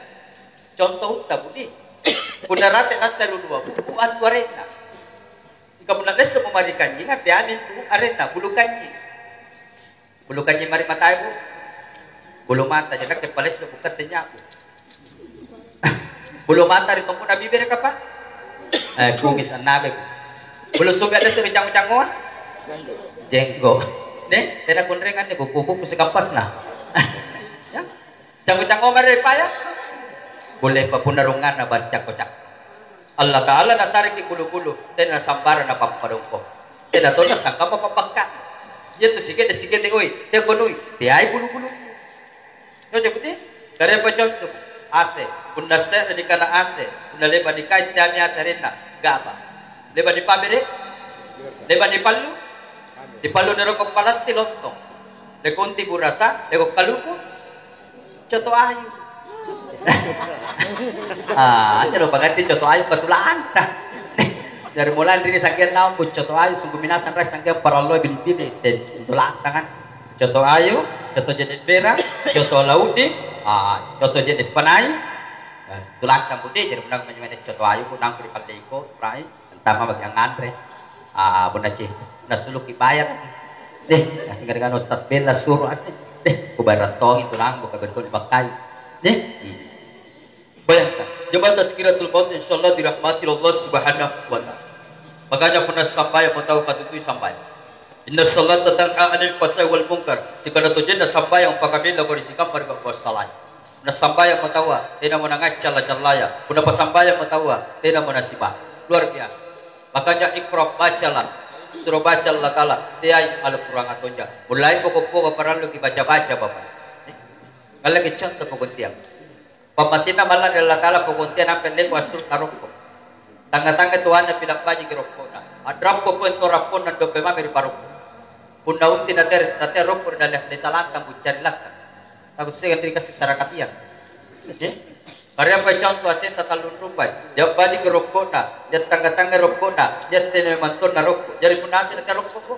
Contoh utta budi. Punna rate nassa lulua buku antu arenna. Mingka punna lessemo mae ri kanynyinga, teami intu arenna, bulu kanynying. Bulu kanynying mae ri matae, Bu. Bulu mata, jadi nakke palessoku katte nyaku. Bulu mata ri tompo'na bibiraka, Pak? Eh, kumis annabe. Bulu sumbe' lesso ri cango-cangoa? Jenggo. Nih, tena kunrengang nih, buku-buku sekampasna. Ya? Cango-cango mae ri paya? Kulle papunna runganna bas cakko-cakko. Allata'ala nasareki bulu-bulu, tena sambarang napappadongko. Tena tonna sangkamma pabbakka. Iya tu sikede-sikede, oi, teko nui, teai bulu-bulu. Nyoja puti? Kare apa contoh? A C. Punna se're nikana A C, punna le'ba nikai teami A C arenna, gaba. Le'ba nipabere? Le'ba nipallu? Nipallu niroko palasti lontong. Lekonti burasa, leko kaluku, coto ayu. Ah, anjo lo paganti coto ayu katulanta. Jari mulai ri sanggeang naung bu coto ayu sungguh minasang rai sanggeang paralloe bili-bili, sen-, tulanta kan. Coto ayu, coto je'ne' bera, coto laudi, ah, coto je'ne' panai. Eh, tulanta budi, jari punna manyamane coto ayu, ku nangku ri palleiko, rai. Antama maki angnganre. Ah, punna ci-, nasuluki bayar. Deh, nasinggarigana Ustaz Bella suro ate. Deh, kubayar tongi tulang buka bentuk dibakkai. Deh. Hmm. Bayangkan, jemaah tazkiratul maut insyaallah dirahmati Allah Subhanahu wa taala. Makanya punna sambayang mau tahu katutui sambayang. Inna salata tanha anil fahsya'i wal munkar. Sikana tojenna sambayang pakamilla kodi sikamma ri pa'buat salaya. Punna sambayang mo taua, tenamo nangacca calla-callaya. Punna pasambayang mo taua, tenamo nasiba. Luar biasa. Makanya iqra, bacalah. Suro baca Allah Ta'ala, teai Al-Qur'an atonja. Mulai poko-poko paralluki baca-baca, Bapak. Ngalleki contoh pokok tiang. Pammatinna malla ri Allah Ta'ala pokok tiang nampe leko assulu tarokko. Tangnga-tangnga toanna pila bajiki rokko'na. A'rappo poeng to rapponna dompe mami ri parokko. Punna unti natea, natea rokko ri dalle-, ri salantang buccari lakka. Takussengang ri kasi sarakatiang. Eh? Kareampai conto asenta tallung rupai. Jabbadiki rokko'na, jattangnga-tangnga rokko'na, jattene mantonna rokko. Jari punna aseng natea rokko ko.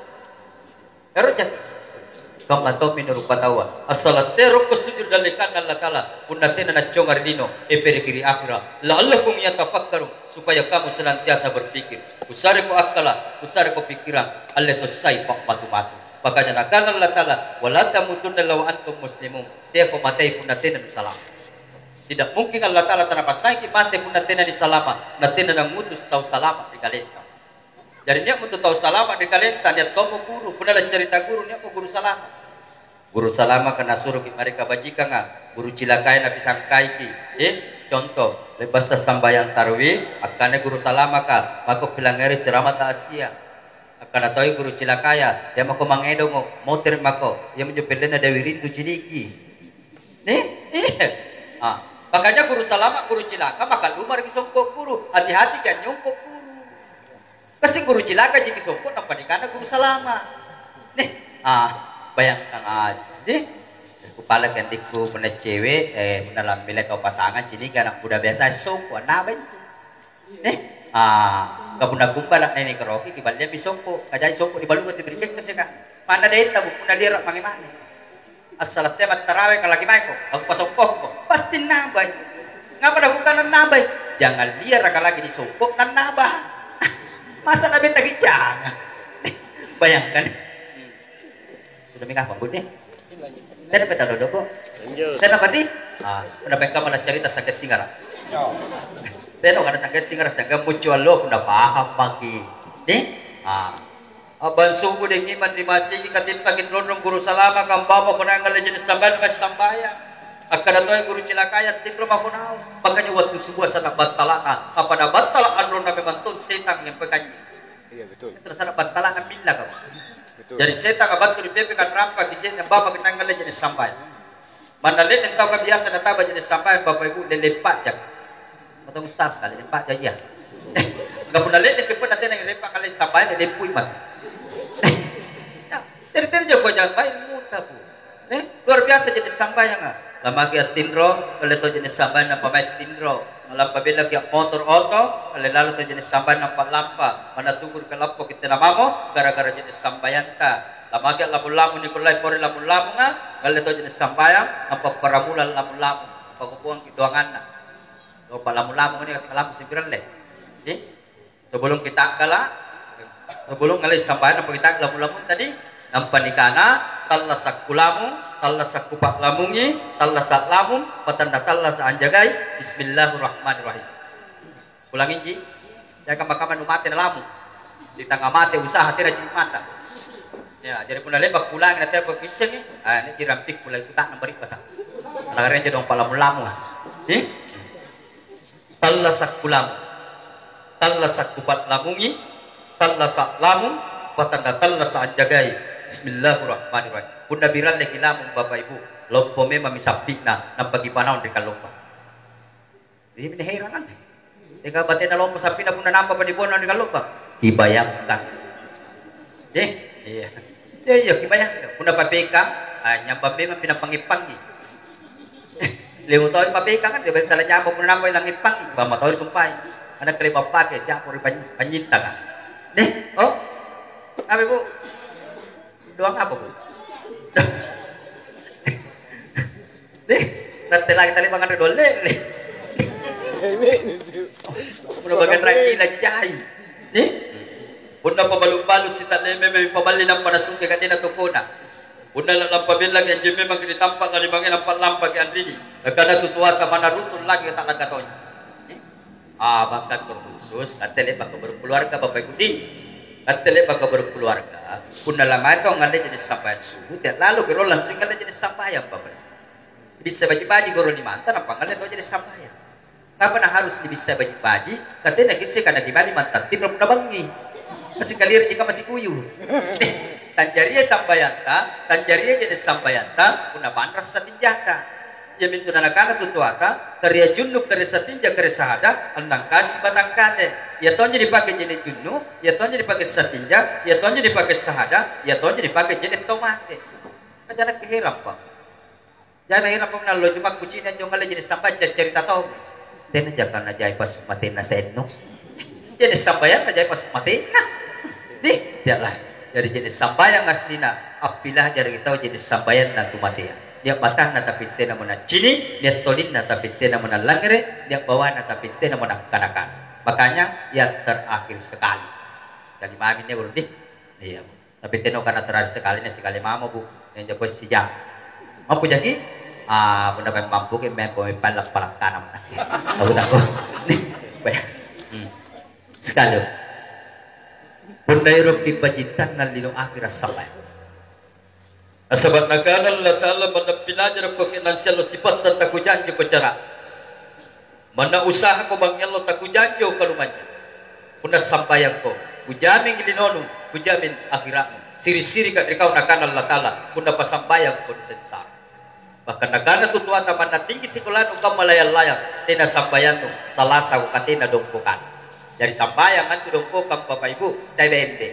Ero jaki. Kamma tommi nurupataua. Assala tea rokko sujud dallekanna Allata'ala. Punna tena nacconga ri lino, epereki ri akhira. La'allakum yatafakkarun, supaya kamu senantiasa berpikir. Kusareko akkala, kusareko pikkirang, alle tossai pa'matu-matu. Makanya nakana Allata'ala, "Wala tamutunna illa wa antum muslimun." Teako matei punna tena nusalama. Tidak mungkin Allata'ala tanapassangiki mate punna tena nisalama, na tena nangutus tau salama ri kalenta. Jari nia'mo tu tau salama ri kalenta, nia' tommo guru, punna laccarita guru, nia'mo guru salama. Guru salamaka nasuroki mae ri kabajikanga, guru cilakaya napisangkaiki. Eh, contoh, le'basa sambayang tarwi, akkana guru salamaka, mako pilangngeri ceramah ta'azia. Akkana toi guru cilakaya, "Teamako mangngedongo, motere' mako, iaminjo pellenna Dewi Rintu ciniki." Nih? Iya. Ah, makanya guru salama, guru cilaka, maka lumaraki songko guru. Hati-hati ka nyongko guru. Kasi guru cilaka jiki songko, nampa nikana guru salama. Nih? Ah, bayangkan aja. Nih? Kupalaki andikku punna cewe, eh, punna lammile tau pasangan, ciniki anak muda biasa songko, annaba intu. Eh, ah, ka punna kumbala' nene' karoki, kiballiammi songko', kajai songko' nibalunga tu birikkeng kaseka. Manna detta bu, punna liara' mange-mange. Assala' tea mattarawe kalaki maeko, aku pasongkokko. Pasti nabai. Ngapa nakukana nabai? Jangan liaraka lagi disongko' nannaba. Masa nabe tagijanga? Bayangkan. Sudah minggu apa, Bu, nih? Tena peta dodoko? Lanjut. Tena pati? Ah, udah pengkama la cerita sangga singara. Tena kada sangga singara, sangga mucu allo, udah paham maki. Nih? Ah. A'bang subu dengi manri masigi katimpaki ronrong guru salama kambama konangnga lejene sambayang mae sambayang. Akkada toe guru cilakaya tinro mako naung. Makanya wattu subua sana battala'na. Apa na battala anronna memang tong setang yang pekanyi. Iya, betul. Terus ada battala'na milla kau. Betul. Jadi setang battu ri pepe kan rampa kijen yang bapa kenangnga lejene sambayang. Manna le'ne tau ka biasa nataba je'ne' sambayang, Bapa Ibu, lelleng pa'jaka. Matang ustaz kali, lelleng pa'ja iya. Ka punna le'ne ke punna tena ngerempa kale sambayang, lelleng pui maki. Ya, tena-tena jako jambai muta pu. Eh, luar biasa je'ne' sambayanga. Lamaki attinro, kale to je'ne' sambayang nampa mae tinro. Lampa bellaki motor oto, kale lalo to je'ne' sambayang nampa lampa. Manna tuku ri kalappo kitte namamo, gara-gara je'ne' sambayanta. Lamaki lamung-lamung nikullai pore lamung-lamunga, ngalle toji nissambayang, nampa paramula lamung-lamung, pakupuangki doanganna. Nampa lamung-lamung ini kasing lamung sipiralle. Ji? Sebelum kita kala, sebelum ngalle sambayang, nampa kita lamung-lamung tadi, nampa nikana, tallasa' kulamung, tallasa' kupa'lamungi, tallasa' lamung, patanna tallasa' anjagai, Bismillahirrahmanirrahim. Ulangi ji, jangan kamma-kamma nu mate nalamu. Di tangnga mate usaha tena cini mata. Ya, jadi punna le'ba' kulangi na tena kuissengi, ah, ini jirampi pulai kuta'nang bari'basa. Lagareng jadong pa'lamung-lamung, ah. Ih? Tallasa' kulamung. Tallasa' kupa'lamungi, tallasa' lamung, patanna tallasa' anjagai. Bismillahirrahmanirrahim. Punna biralleki lamung Bapak Ibu, lompo memammi sappi'na, nampa kipanaung ri kalompa. Iami naherang anne. Teka batena lompo sampina punna nampa panibona ri kallo'bang. Kibayangkan. Eh, iya. Iya, iya, kibayangkan. Punna papeka, ah, nyambang memang pinapangngippangi. Lewo tau papeka kan, dia tala nyambang punna nampa langngippangi. Bama tau sumpai. Ada kale bampake siapa ri panyi-, panyintanga. Deh, oh. Apa, Bu? Doang apa, Bu? Nih, natte lagi tadi manganre dolle, nih. Punna bagan raki na jai. Nih. Punna pabalu-balu sita lemme memang paballi nampa nasungke kadena tokona. Punna la-, lampa bellaki anjo memang ri tampa' lalimange nampa lampaki anrini. Nakana tu toata manna ruttung lagi ta'langka tonji. Nih. Ah, bahkan terkhusus, katte le'baka berkeluarga, Bapak Ibu di. Katte le'baka berkeluarga, punna lamae tau ngalle je'ne' sambayang subuh, tea' lalo gero langsung ngalle je'ne' sambayang, Bapak. Bisa baji-baji goro limanta, nampa ngalle tau je'ne' sambayang. Ngapa na harus nibissa baji-baji? Katena kisse kana gimana mantattin punna bangngi. Masih kaliru jika masih kuyu. Tanjaria sambayanta, tanjaria je'ne' sambayanta, punna panrasa tinjata. Iamintu nanakana tu toata, "Karia junnu', karia satinja, karia sahada, annang kasi batang kate." Ia tonji nipake je'ne' junnu', ia tonji nipake satinja, ia tonji nipake sahada, ia tonji nipake je'ne' tau mate. Aja nakke herampa. Jai naherampa punna allo Juma' kucini' anjo ngalle je'ne' sambayang caccarita tau. Tena jaka najai pas matenna senno. Je'ne' sambayang najai pas matenna. Dih, tia'lah. Jari je'ne' sambayang aslina, appilajaraki tau je'ne' sambayanna tu matea. Nia' matanna tapi tenamo naccini', nia' tolinna tapi tenamo nallangngere', nia' bawana tapi tenamo nakkana-kana. Makanya yang terakhir sekali. Kali mami nia' guru dih. Iya. Tapi tena kana terakhir sekali na sikali mamo, Bu. Yang jago sijang. Mampu jaki? Ah, punna maeng mampuki, maeng pemepang lappalakkanamo. Tahu-tahu. Nih, banyak. Hmm. Sekali. Punna eroki bajitanna lino akhira sampai. Nasaba' nakana Allata'ala, "Manna pilajarako ke'nang siallo sipatta takujanjiko cara." Manna usahako bangngello takujanjo kalumanynyang. Punna sambayangko, kujamingi linonu, kujamin akhira'mu. Siri'-sirika ri kau nakana Allata'ala, punna pasambayangko nisengsara. Bahkan nakana tu toata, manna tinggi sikolanu kamma layang-layang, tena sambayannu, salasako katena dongkokan. Jari sambayang antu dongkokang Bapak Ibu, tae bembe.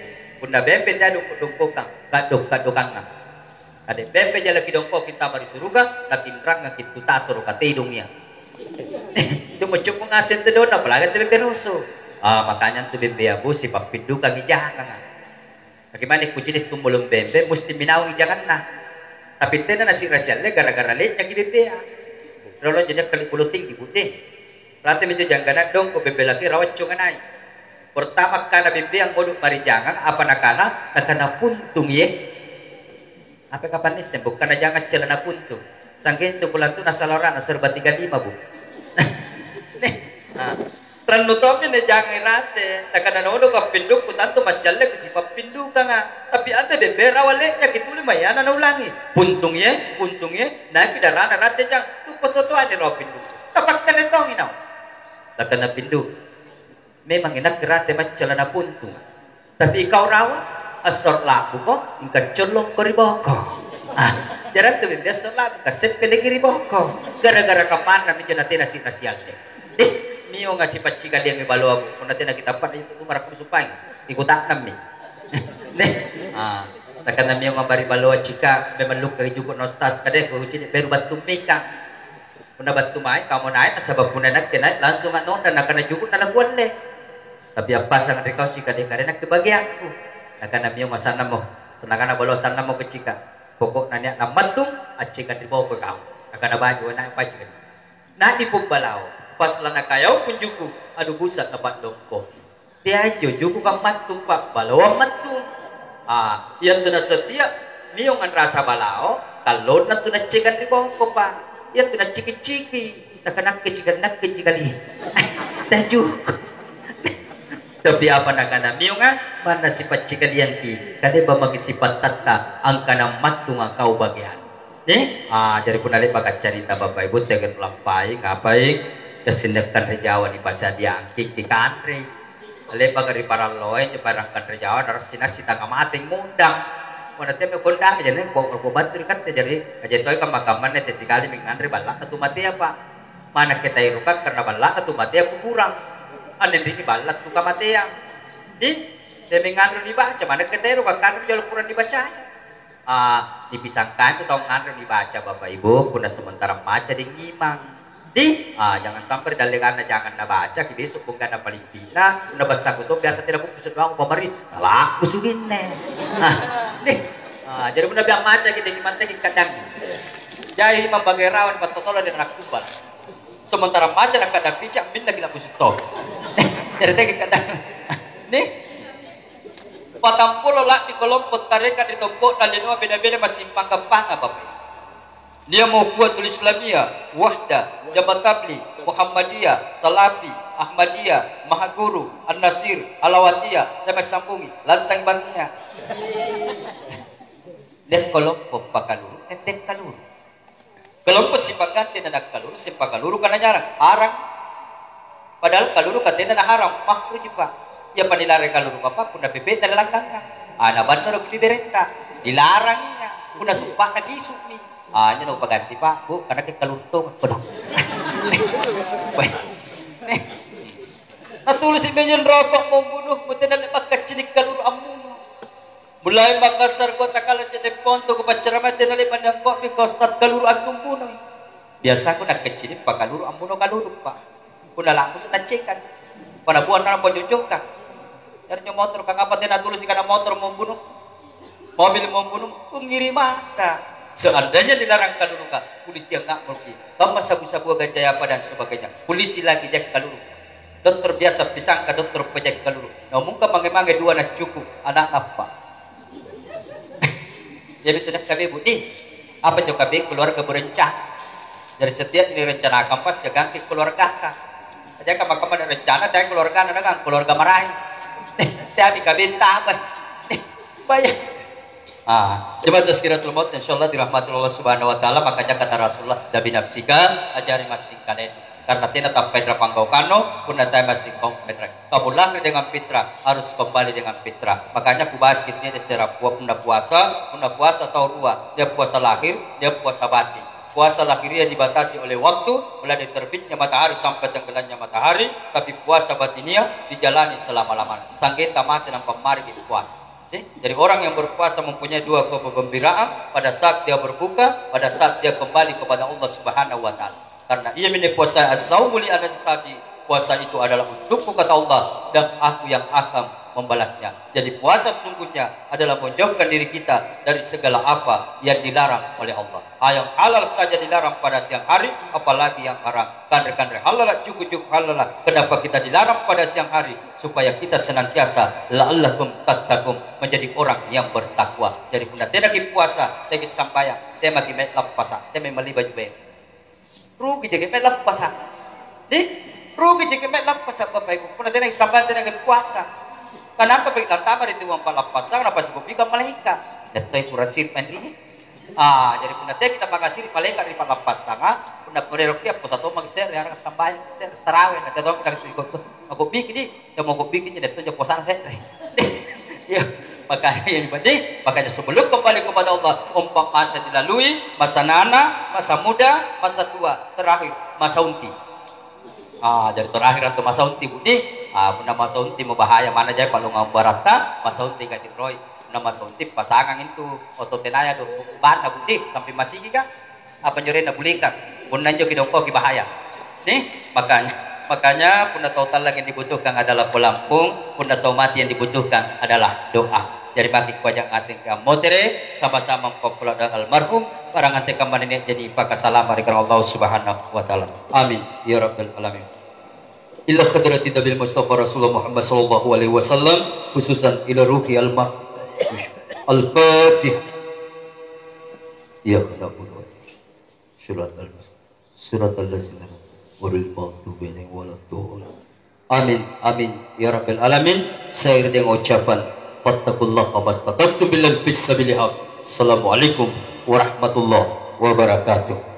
Punna bembe tae dongko-dongkokang, kaddo-kaddokangang. Kade bembe jalaki dongkoki tama ri suruga, natinrangngaki tu tatoro katedong ia. Cummo-cummo ngaseng tedonna, apalagi antu bembe roso. Ah, makanya antu bembea bosi pappindukangi janganga. Bagaimana kucini' tumbolong bembe, musti minawangi janganna. Tapi tena nasi'ra sialle gara-gara le'nyaki bembea. Riolo anjo nia' kali' bulu tinggi, budde. Rate minjo janggana dongko bembe laki rawacco nganai. Pertama kana bembeang bodo marijangang, apa nakana? Nakana puntung ye. Apa kapang nisseng bukkana jangang celana puntung. Sanggentu kulantu nasalarana serba tiga lima, Bu. Nih. Nah. Tannu tommi najangai rate, nakana naono kappindukku tantu massialleki sipappindukanga. Tapi ante bebbe rawa le'nyaki tuli mayana naulangi. Puntungie, puntungie, naiki darana rate jang, tu pototoanni rawa pindukku. Napakkana tongi naung. Nakana pindu, memang inakke rate maccala napuntunga. Tapi ikau rawa, assor labuko, ingka collongko ri boko. Ah, jarang tu biasa labu, kaseppeleki ri boko. Gara-gara kamanna minjo natena sirna sialle. Deh, mionga sipaccikaliangi baloaku. Punna tena kitappa itu umara kusupai. Ikuta'nammi. Deh. Ah, takana mionga bari baloa cika, memang lukka juku na ustaz kadeko cini beru battu mika. Punna battu mae, kamo nae, nasaba punna nakke nae, langsung anonda, nakana juku nalakualle. Tapi appasang ri kau cika deh kare nakke bagiangku. Nakana mionga sannammo. Nakana baloa sannammo kecika. Pokokna nia nammattung, accekang ri boko kau. Nakana baju nae pacika. Nani pung balao, pas lanakayau kunjuku, adu busa napa'dongko. Teajo juku kammattung pa, baloang mattung. Ah, iantu nasetia, niung anrasa balao, kallonna tu naccekang ri boko pa. Iantu nacciki-ciki, nakanakke cika nakke cikali. Tajuku. Tapi apa nakana miunga, manna sipaccikaliangki, kadeba maki sipattatta angkana mattunga kau bageang. Nih, ah, jari punna le'baka carita Bapak Ibu, tege lampai, ngapai, kasinnekkang ri Jawa nipasadiangki, kikanre. Le'baka ri paralloe, injo parang kanre Jawa, narassi-nassi tanga mate ngundang. Punna temme kondang, jari ko, ko battu ri katte, jari, jari toi kamma-kammanna te sikali menganre balla'na tu matea, Pak. Manna ketairukang karena balla'na tu matea kuburang. Anne rini balla tu kamateang. Ih, temme nganre nibaca, manna ketairukang kanre jolo kurang dibacai. Ah, nipisangkai tu tau nganre nibaca, Bapak Ibu, punna sementara maca deng ngimang. Di, ah, jangan sampai dallekanna jangan nabaca, ki besok bongkanna paling pina, punna bassaku to biasa tidak putus doang pamari, talakku suginne. Ah, di, ah, jadi punna biang maca ki deng ngimang teki kadang. Jai imang bagerawan pattotolo dengan akkumbal. Sementara maca na kadang pica, minna ki lakusu to. Jadi teki kadang. Nih, Patampulo la'bi kelompok tareka ri tompo'na linoa beda-beda massing panggampanga, Bapak. Nia'mo Ukhuwatul Islamiyah, Wahdah, Jamaah Tabligh, Muhammadiyah, Salafi, Ahmadiyah, Mahaguru, An-Nasir, Alawatiyah, tena sambungi, lantang bangngia. Nia' kelompok pakaluru, tenteng kaluru. Kelompok sipa'ganti na nakkaluru, sipakaluru kananyarang, harang. Padahal kaluru ka tena naharang, makruhji, Pak. Iya panilarang kaluru, Bapak, punna pepe'na ri langkanga. Ah, nabannoroki biberetta. Dilarang iya. Punna sumpa'na kisu'mi. Ah, injo nakupaganti, Pak, Bu, karena ke kaluru tong, kodong. Weh. Natulisi' minjo rokok membunuhmu, tena le'ba' kaccini' kaluru ammuno. Mulai Makassar, Kota Kala, Cedde Ponto, kupaccaramai tena le'ba' niangko'mi kau Ustaz kaluru attumbunoi. Biasaku nakkaccini' pakaluru ammuno kaluru, Pak. Punna lakusu' naccekang. Punna buang na pojojokang. Jari injo motoro, kangapa tena tulusi kana motoro membunuh? Mobil membunuh, kungiri mata. Seandainya dilarang kaluruka, polisi yang ngakmurki. Kamma sabu-sabua ganja apa dan sebagainya. Polisi lagi jaga kaluru. Dokter biasa pisangka dokter pajaki kaluru. Naumungka mange-mange dua naccuku, ana'na appa. Jadi tu nakkabe budi, apa jo kabe keluarga berencana. Jadi setiap direncanakan pasti ganti keluargaka. Aja kamma-kamma rencana tanya keluarga anak keluarga marahi. Tapi kabe apa? Bayar. Ah, coba tazkiratul maut, insyaallah dirahmati Allah Subhanahu wa taala, makanya kata Rasulullah, "Dabi nafsika, ajari massing kalenu." Karena tena tappa inra panggaukannu, punna tae massing kau menre. Kamu lahir dengan fitrah, harus kembali dengan fitrah. Makanya kubahas kisahnya di sera pua-, punna puasa, punna puasa tau rua, dia puasa lahir, dia puasa batin. Puasa lahiriah dibatasi oleh waktu, mulai dari terbitnya matahari sampai tenggelamnya matahari, tapi puasa batiniah dijalani selama-lamanya. Sanggenna mate nampa mariki puasa. Eh, jadi orang yang berpuasa mempunyai dua kegembiraan pada saat dia berbuka, pada saat dia kembali kepada Allah Subhanahu wa taala. Karena iaminne puasa as-saumu li anfsihi, puasa itu adalah untukku kata Allah dan aku yang akan membalasnya. Jadi puasa sesungguhnya adalah menjauhkan diri kita dari segala apa yang dilarang oleh Allah. Ah, yang halal saja dilarang pada siang hari, apalagi yang haram. Kanre-kanre halal, juku-juku halal. Kenapa kita dilarang pada siang hari? Supaya kita senantiasa la'allakum tattaqun, menjadi orang yang bertakwa. Jadi punna tenaki puasa, teki sambayang, temaki mae lappasa, teme mali baju bere. Rugi jaki mae lappasa. Deh, Rugi jaki mae lappasa, Bapak Ibu, punna tena sambayang tena ngai puasa. Kanapa paki lantama ri tuang pa'lappassang napasikombikang malaeka'? Dattoi kurang siri' anrinni. Ah, jari punna teaki tapakasiri' malaeka' ri pa'lappassanga, punna pore rokki apposa tomaki se're, areng sambayang se're, tarawe, na tena tomaki nakasikombiki di, tau makombiki di, dattoi posana se're. Iya, makanya yang penting, makanya sebelum kembali kepada Allah, empat masa dilalui, masa nana, masa muda, masa tua, terakhir masa unti. Ah, jari terakhir antu masa unti, Budi. Ah, punna masa unti mo bahaya manna jai palongang baratta, masa unti katinroi. Punna masa unti pasangang intu oto tenaya do banna, Budi, sampai masigi ka. Apa njorenna bulika? Punna injo kidongkoki bahaya. Nih, makanya makanya punna tau tallang yang dibutuhkan adalah pelampung, punna tau mati yang dibutuhkan adalah doa. Jari maki kuaja ngaseng ke ammotere, sama-sama mpappala' doang almarhum, barang antekamma nia' jadi pakasalama' ri Allah Subhanahu wa Ta'ala. Amin ya rabbal alamin. Ila hadratin Nabil Mustafa Rasulullah Muhammad sallallahu alaihi wasallam, khususan ila ruhi almarhum. Al-Fatihah. Ya Allah. Suratal Suratal ladzina ghairil maghdubi alaihim waladdallin. Amin, amin ya rabbal alamin. Saya dengan ucapan fattaqullaha mastata'tum billahi fis sabilil haq. Assalamualaikum warahmatullahi wabarakatuh.